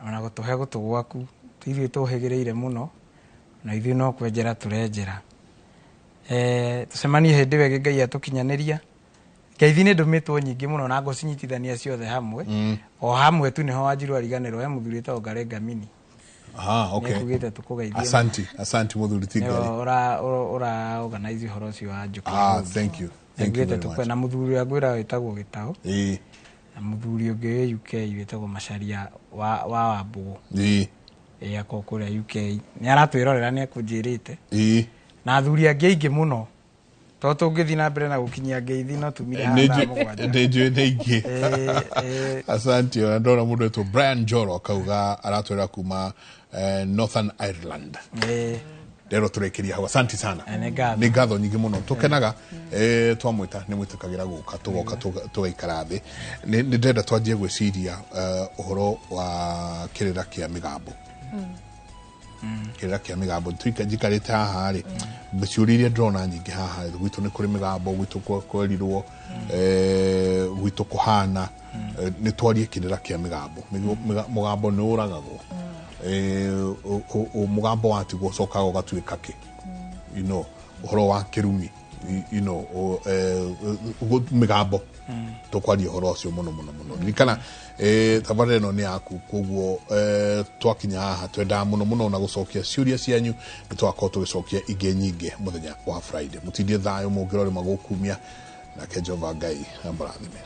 ona gũtũhe gũtũ gwaku. Ithuĩ tũhĩgĩrĩire mũno na ithuĩ no kwenjera tũrenjera. Tũcemanie hĩndĩ ĩyo ĩngĩ Ngai atũkinyanĩria. Ngeithi nĩ ndũmĩtwo nyingĩ mũno na ngũcinyitithania ciothe hamwe. O hamwe tu nĩho Wanjiru ariganĩrwo, he mũthuri wĩtagwo Ngare Ngamini. Aha, okay. Nĩekugĩte tũkũgeithie. Asanti, asanti mũthuri ti Nĩwe Ngari. Ũra organize ũhoro ũcio wa Njũkĩ. Ah, thank you, thank you Nĩngugĩte very tũkwe much. na mũthuri ũrĩa ngwĩra wĩtagwo Gĩtaũ na mũthuri ũngĩ wĩ UK wĩtagwo Macharia wa Wambũgũ. Ĩ, akorwo kũrĩa UK nĩ aratwĩrorera, nĩ ekũnjĩrĩte. Na athuri angĩ aingĩ mũno, tondũ tũngĩthiĩ na mbere na gũkinyia ngeithi no tumire haha thaa 7. Nĩ njũĩ nĩ ingĩ. Asante. Ona ndona mũndũ wetwo Brian Joro akauga aratwĩra kuma Northern Ireland. Rero tũrĩkĩria hau. Asante sana. Nĩ ngatho. Nĩ ngatho nyingĩ mũno. Tũkenaga twamwĩta nĩ mwĩtĩkagĩra gũka, tũgoka tũgaikara thĩ. Nĩ ndĩrenda twanjie gwĩciria ũhoro wa kĩrĩra kĩa mĩgambo. Kĩrĩra kĩa mĩgambo, njikarĩte haha rĩ, ciũria iria ndĩrona nyingĩ haha rĩ, gwitũ nĩ kũrĩ mĩgambo, gwitũ kwerirwo, gwitũ kũhana. Nĩ twarie kĩrĩra kĩa mĩgambo. Mũgambo nĩ ũragagwo. Mũgambo watigwo ũcokaga ũgatuĩka kĩ, ũhoro wa kĩrumi, mĩgambo. Tũkwaria ũhoro ũcio mũno mũno mũno. Ririkana tabarĩra ĩno nĩ yaku, koguo twakinya haha twendaga mũno mũno na gũcokia ciũria cianyu. Nĩ tũgakorwo tũgĩcokia ingĩ nyingĩ mũthenya wa Friday. Mũtindie thayũ, mũngĩrorĩma gũkumia nake Jehova Ngai amũrathime.